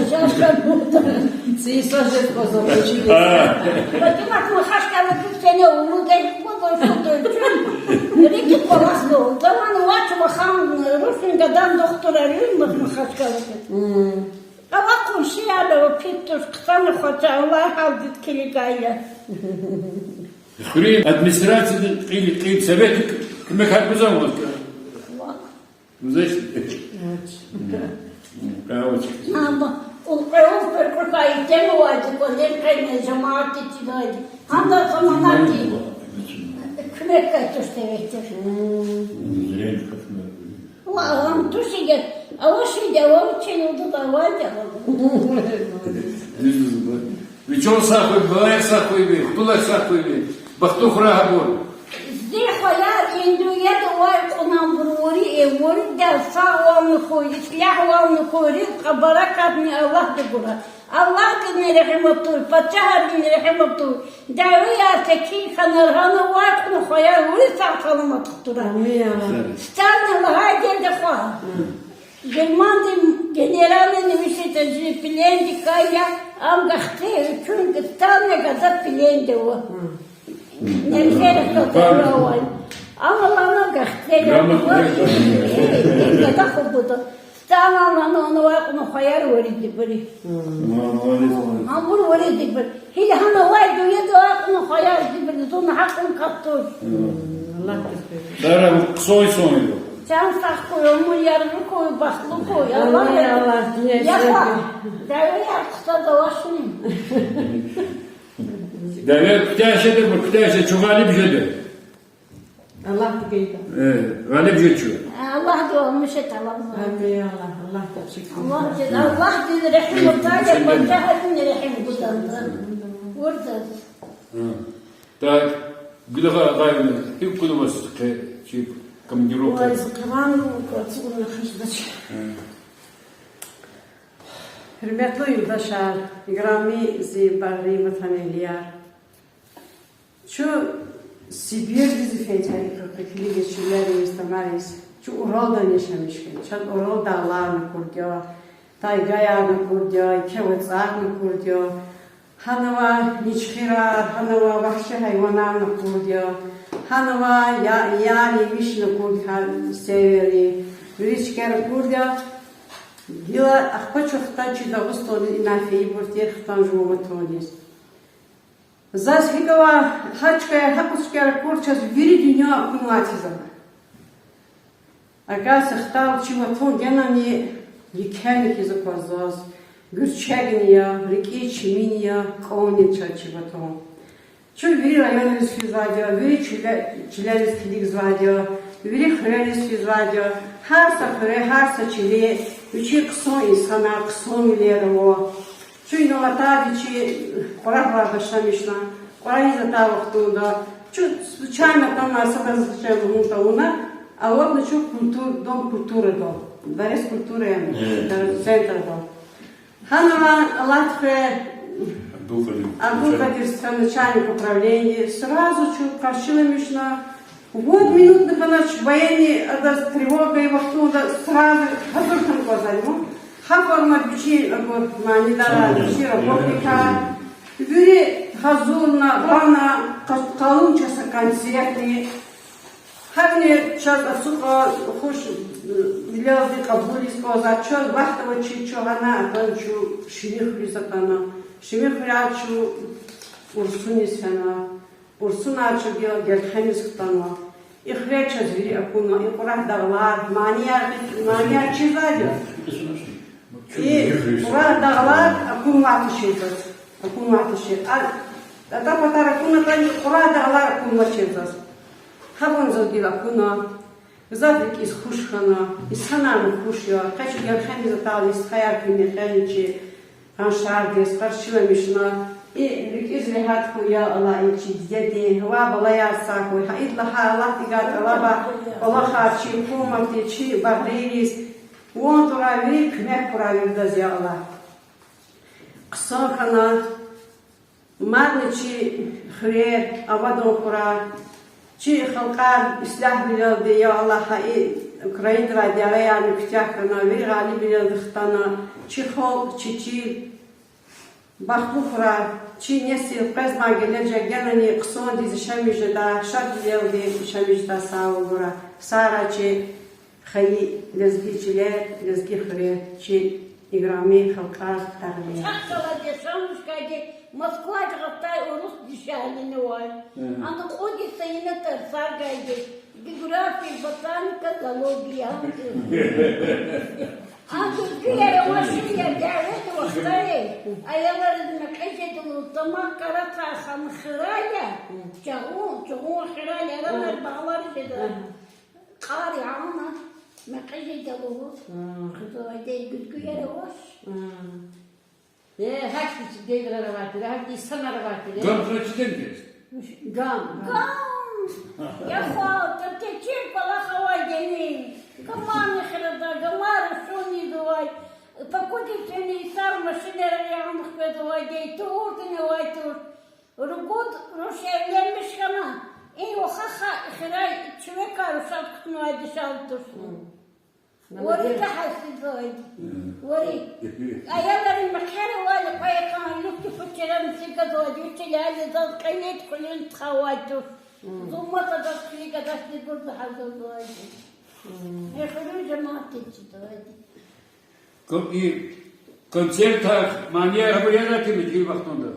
Шашка буду. Ци са жез база почили. А. Патимат Махачкъаладиз фена, улудай буду, шуду чун. Рики кваласлу. Даван вач вахан, рушин гадан духтур арин Махачкъаладиз. М. Ава къуншияр ава, пид туш, хъсан хвача, Аллагь гьалдиз килигайла. Хуьруьн администрациядин кьил, кьил, советдин куьмекар гузвани ваз? Гузва. Амма улкьве улкьвер кьука итим авайди, кӀвалер къене жамаат итидайди. Гьанда заманарди куьмек гайи туш советдиз. М. Ва, ам тушига, авачиди, авачиди, авачиди. Дуьз лугьузва. Вичел сагъ хьуй, балаяр сагъ хьуй ви, хтулар сагъ хьуй ви, бахтур хьурай гьабур. Зи хваяр и дуьньяда авай кьунвайбур вири, э, виридаз сагъвални хьуй, ислягьвални хьуй, ризкьа баракатни Аллагьди гурай. Аллагьдини регьим авуртӏуй, пачагьдини регьим авуртӏуй. Дявеяр секин хьана, гьана авай кьунвай хваяр вири сагъ-саламат хтурай. Амин, Аллагь. Сталин лагьайди я, хва. Германди генерални виси тежи пленникай я, ам гахте, чун Сталин гада пленда ава. Немсери хтатара авай. Ам лана гахте я, гада хубуда. Сталин лана авай кьунвай хваяр вириди бури. Ам бур вириди бур. Гила гьана авай дуьньяда авай кьунвай хваяр дибур, зун гьакьун катуш. Аллагьдиз берекет. Дара хъсан инсан я. Чан сагъ хьуй, умур яргъи хьуй, бахтлу хьуй, Аллагь. Амин, Аллагь, дуьнья исятда. Дявеяр хъсан авачни. Дяве куьтягь жеда, куьтягь жеда, чу гъалиб жеда. Аллагьди гайитӏа. Э, гъалиб жеда чу. Аллагьдивай муьшет алама. Амин, Аллагь, Аллагьдивай шукур. Аллагьди, Аллагьдин регьим авуртӏа, пачагьдин регьим гуда. Виридаз. Так, Гуьлахар Агъаевна, гьикӏ кутунваз къе чи командировка? Вай, зи къван ацукьна хаждач. Гьуьрметлу юлдашар, играми зи багъри ватанэгьлияр. Чун Сибирдиз фейитӏа, и килигиз, чилериз, тамариз, чун Уралда яшамиш хьана. Чаз Урал дагъларни акурди я, тайгаярни акурди я, еке вацӏарни акурди я. Гьана авай ничхирар, гьана авай вагьши гьайванарни акурди я. Гьана авай я-, яр-емишни акурди я, севердин. Вири чкаяр акурди я. Гила ахпа чун хтана чи Дагъустандиз, ина фейибур тир хтана жуван ватандиз. Заз гьикӏ ава, гьа чкаяр, гьа кьве чкаяр акур, чаз вири дуьнья акунвай тир заз. Агар са хтал чи ватан генани, екени хьиз аквазва заз, гуьрчегни я, рикӏиз чимини я, кӏанни чаз чи ватан. Чун вири районриз физвайди я, вири чиле-, чилериз килигзавайди я, вири хуьрериз физвайди я, гьар са хуьре, гьар са чиле вичин хъсан инсанар, хъсан вилер ава. Чун инал атайди чи Кьурагьлай башламишна, Кьурагьиз атай вахтунда, чун случайно атана, садаз чел лугьун тавуна, аватна чун культур-, дом культурыдал, дворец культуры, центрдал. Гьана авай Аллагьдин хуьре Абдулкъадир, Абдулкъадир стха начальник управления, сразу чун къаршиламишна, вот минутни хьанач, военный, адаз тревога авай вахтунда сразу гьазур хьана кӏанзава. Гьа форма вичин, абур манидара, вичин работникар, вири гьазурна, гъана, къа-, къалун часа концертни. Гьакӏни чаз ацукьа хуш, э, вилелди кьабулиз кӏанзава, чаз вахт авачир чун гьана атана, чун Шими хуьруьз атана. Шими хуьряй чун Урсуниз фена. Урсунай чун гила Гелхемиз хтанва. И хуьре чаз вири акунва, и Кьурагь дагълар, манияр, манияр чизвайди я. И Кьурагь дагълар акунвай тушир заз. Акунвай тушир. А, атӏа патара акунатӏани, Кьурагь дагълар акунвачир заз. Гьабуруз гила акуна. Гзаф рикӏиз хуш хьана, инсанарни хуш я, къе чун Гелхемиз атайла, и стхаяр куьн мехъерин чи къаншардиз къаршиламишна, и рикӏиз регьят хьуй, я Аллагь, и чи дидедин, ва балаяр сагъ хьуй, гьа идалай гьа Аллагьдивай тӏалаба кӏвалахар чи гьукуматдиз, чи багърийриз, ван турай вири, куьмек хьурай виридаз, я Аллагь. Хъсан хьана, Мадни чи хуьрер авадан хьурай, чи халкьар ислягьвилелди, я Аллагь, гьа и Украинадилай диярарни куьтягь хьана, вири гъалибвилелди хтана, чи халкь, чи чил бахтлу хьурай, чи несил къвезмай гележег генани хъсандиз яшамиш жедай, шадвилелди яшамиш жедай сагъвал гурай. Сагърай чи хайи лезги чилер, лезги хуьрер, чи играми халкьар, дагълар. Чахъ галаз яшамиш хьайиди Москвадиз гьаттай урус дишегьлини авай. Ана кьуд йиса ина тарсар гайиди. География, ботаника, зоология. Ана гуьзгуьяр машинда дяведа вахтара, аялриз мекьи жеда лугьуз, тамак къарацар хана хирай я, чугун, чугун хирай я, аранар багълар жеда. Кьар яна, мекьи жеда лугьуз. Хизавайди гуьзгуьяр авач. Э, гьахьтин чи девирар авай тир, гьахьтин инсанар авай тир. Гам хьана чиден гез? Гам. Гам. Я хва, течир кӀвалах авайди яни. Гамарни хирада, гамар шунни завай. Пакудиз фена йисар машинара яна хквезвайди, туурдини авай тур. Ругуд руш эвленмиш хьана, и вахахъа хирай чуьквекай рушаз кутунвайди дишегьли туш. Вари тахьай сизавайди. Вари. Аялрин мехъервал кьве йикъан, лугьуз, пачеран сигазвайди, вичелай заз кьилиз-кьуьлуьз тухвайди туш. Зун маса даз килиг гадачни гурза гьазурзавайди. Эхируьн жемятди чизвайди. Ко-, и концертар, манияр гьабур ятӀа тир и вахтунда?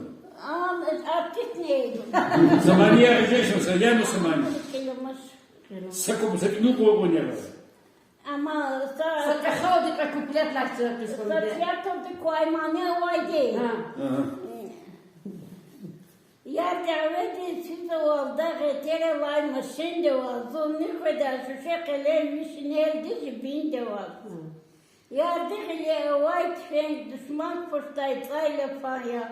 Ам, артистни. Са манияр жеша, са яна са мани. Са куп-, са кӀуьд кӀвалах манияр. Амма са, са кӀвалахдикай куплетлар са кӀвалах. Са театрдик квай мани авайди. Гьа. Ага. Яр дяведиз физвал дагъ этералай машиндивал, зунни къведа шуьше къелем виш инелди жибиндивал. Ярди гъиле авай туфенг душман пуштай цӀайлапан я,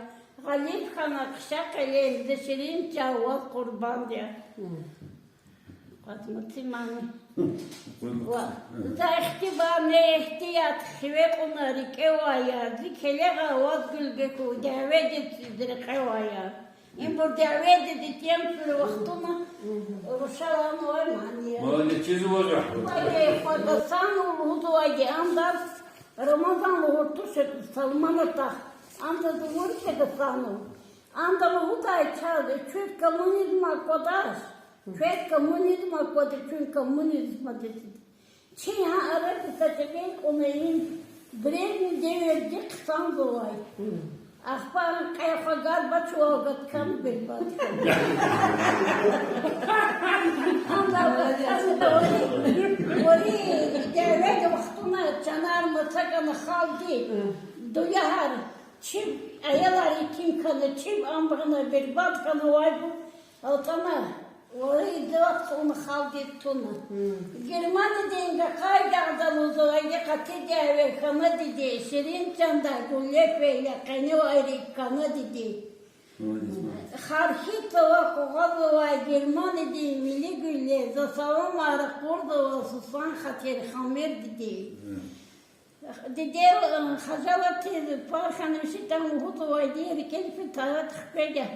гъалиб хьана хъша къелем, зи ширин чан ваз къурбанд я. Къазмаци мани. Ва, за ихтибар, не ихтият хиве кьуна рикӀевай я, зи келегъа ваз гуьлгекув, дяведиз рекьевай я. Ибур дяведиз итим фур вахтуна, рушаранвай мани я. Молодец, чизвай я. Вай, Гасанов лугьузвайди, андаз Рамазан лугьуз туш, Салман атах. Андаз лугьуз Гасанов. Анда лугьудай чаз, квез коммунизм аквадач. Квез коммунизм аквада, куьн коммунизм аквадач. Чи гьа арада са тӀимил кьуна им, Брежнев девирдин хъсанзавай. Ахпа къе хва Горбачёвал гатхан бербад хьана. Ана вари, вари дяведа вахтуна чанар маса гана халкьди, дуьньягьар, чиб аялар итим хьана, чиб амбгъана, бербад хьанавайбур алтӀана. Вари идалат кьуна халкьдиз туна. Германиядин Гакай дагъда лугьузвайди къати дяве хьана, диде, ширин чандай гуьлле фейила къеневайрик кана, диде. Хархи цава къугъвазвай Германиядин милли гуьлле, за саламар ракъурзава сусан хатир хамир, диде. Диде, э, хажалатиз пар хьана вичи тан лугьузвайди, рикӀел фин, тарат хкведа.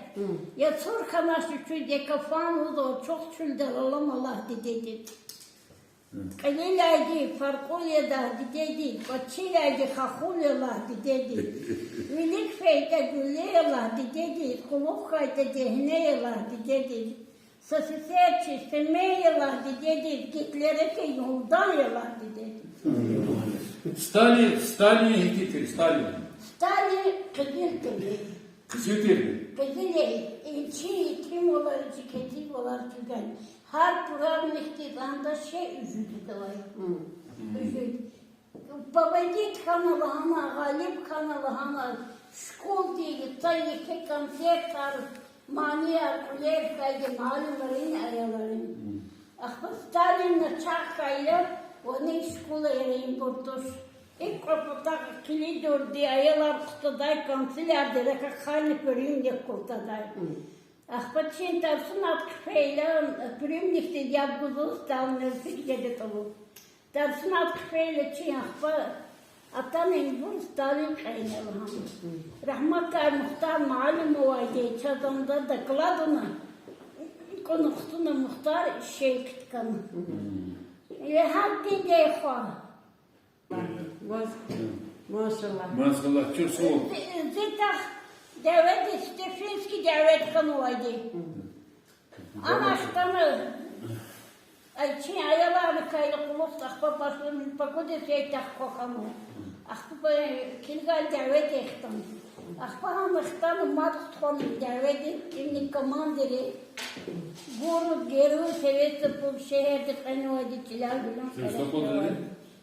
Я цур хьанач вичи, я кафан лугьузва, чухъ чуьлдал алама лагь дидедиз. Кьилелайди фаркьул я лагь дидедиз, кӀвачилайди хахул я лагь дидедиз. Вилик фейитӀа гуьлле я лагь дидедиз, кьулухъ хьайитӀа дегьне я лагь дидедиз. Сосисерчи семен я лагь дидедиз, Гитлерчи юлдан я лагь дидедиз. Сталин, Сталин гьикӀ тир, Сталин? Сталин къизил тир. Къизил тир? Къизил я, и чи итимвалар, чи кесибвалар чуьгван. Гьар праздникдиз анда шей уьжуьд ийидалай. Уьжуьд. Победит хьана лагьана, гъалиб хьана лагьана, школдиз са еке концертар, манияр, кьуьлер хьайиди муаллимрин, аялрин. Ахпа Сталинни чахъ хьайила, ванни школайра ибур туш. ИкӀ кьве патахъ килигдайди аялар хъуьтадай, канцелярди рахай, хъайна приёмник кутадай. Ахпа чин тарсунал хъфейила, приёмникдиз яб гузва Сталинни, фикир жеда тӀвал. Тарсунал хъфейила чин, ахпа Атана ибур Сталин кьейна лагьана. Рагьматар Мухтар муаллим авайди, чаз анда доклад авуна, кьуна хтуна Мухтар шей кткана. Э, гьакӀ дидейхъа. Машаллагь. Машаллагь, чухсагъул. Зи, зи тах дяведи, Стефинский дяве хьанвайди. Ана хтана, ай, чи аялар кайла кьулухъ, ахпа башламиш, пакуди сей тах квахьан. Ахпа, э, килигай дяведи хтана. Ахпа гьана хтана мад тухвана дяведи, имни командири. Гуру, Герой Советов, шегьерди кьенвайди, чилел гуьлуьн къерехнавай.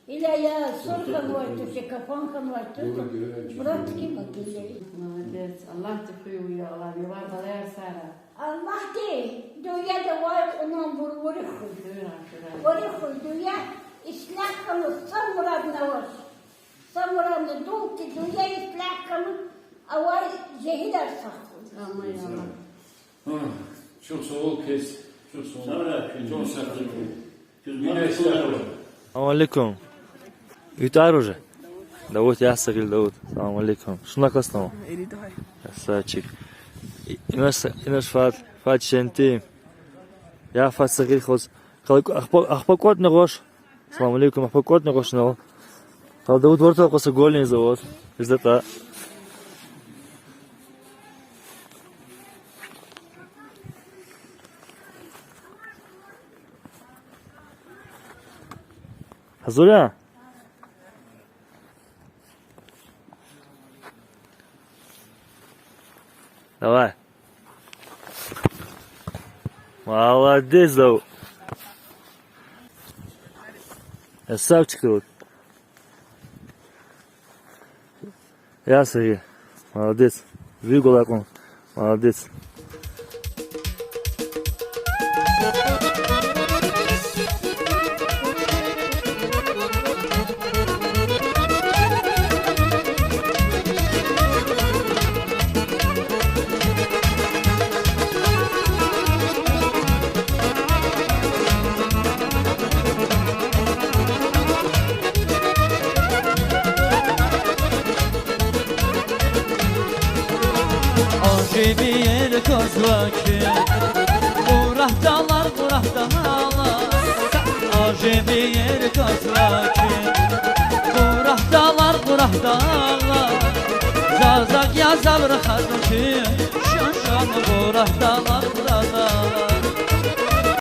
Иля я сур хьанвай туш, капан хьанвай туш. Братский могиле. Молодец. Аллагьди хуьй уя, Аллагь, вавай балаяр сара. Аллагьди дуьньяда авай кьунвайбур вири хуьй. Вири хуьй дуьнья, ислягь хьана са мурадни авач. Са мурадни, дулки дуьнья ислягь хьана, авай жегьилар сагъ хьуй. Амин, амин. Чухсагъул квез, чухсагъул. Салам алейкум. Ютар уже? Давуд, я сагъил, Давуд. Салам алейкум. Шумуд класс ава? Красавчик. И-, инаш, инаш Фат, Фат Шенти. Я Фат сагъил хуз. Ахпа, ахпа кӀватӀни гъваш. Салам алейкум, ахпа кӀватӀни гъваш инал. Къал Давуд варта къваса гвалин завод. Издата. Гьазур я? Давай. Молодец, Давуд. Красавчик ты вот. Я, Сергей. Молодец. Вигул акьун. Молодец. Ажиб иер кас ва чи, Къурагь дагълар, Къурагь дагълар. Ажиб иер кас ва чи, Къурагь дагълар, Къурагь дагълар. Заз акъ я, заз рахаз чи, шан-шан Къурагь дагълар, Къурагь дагълар.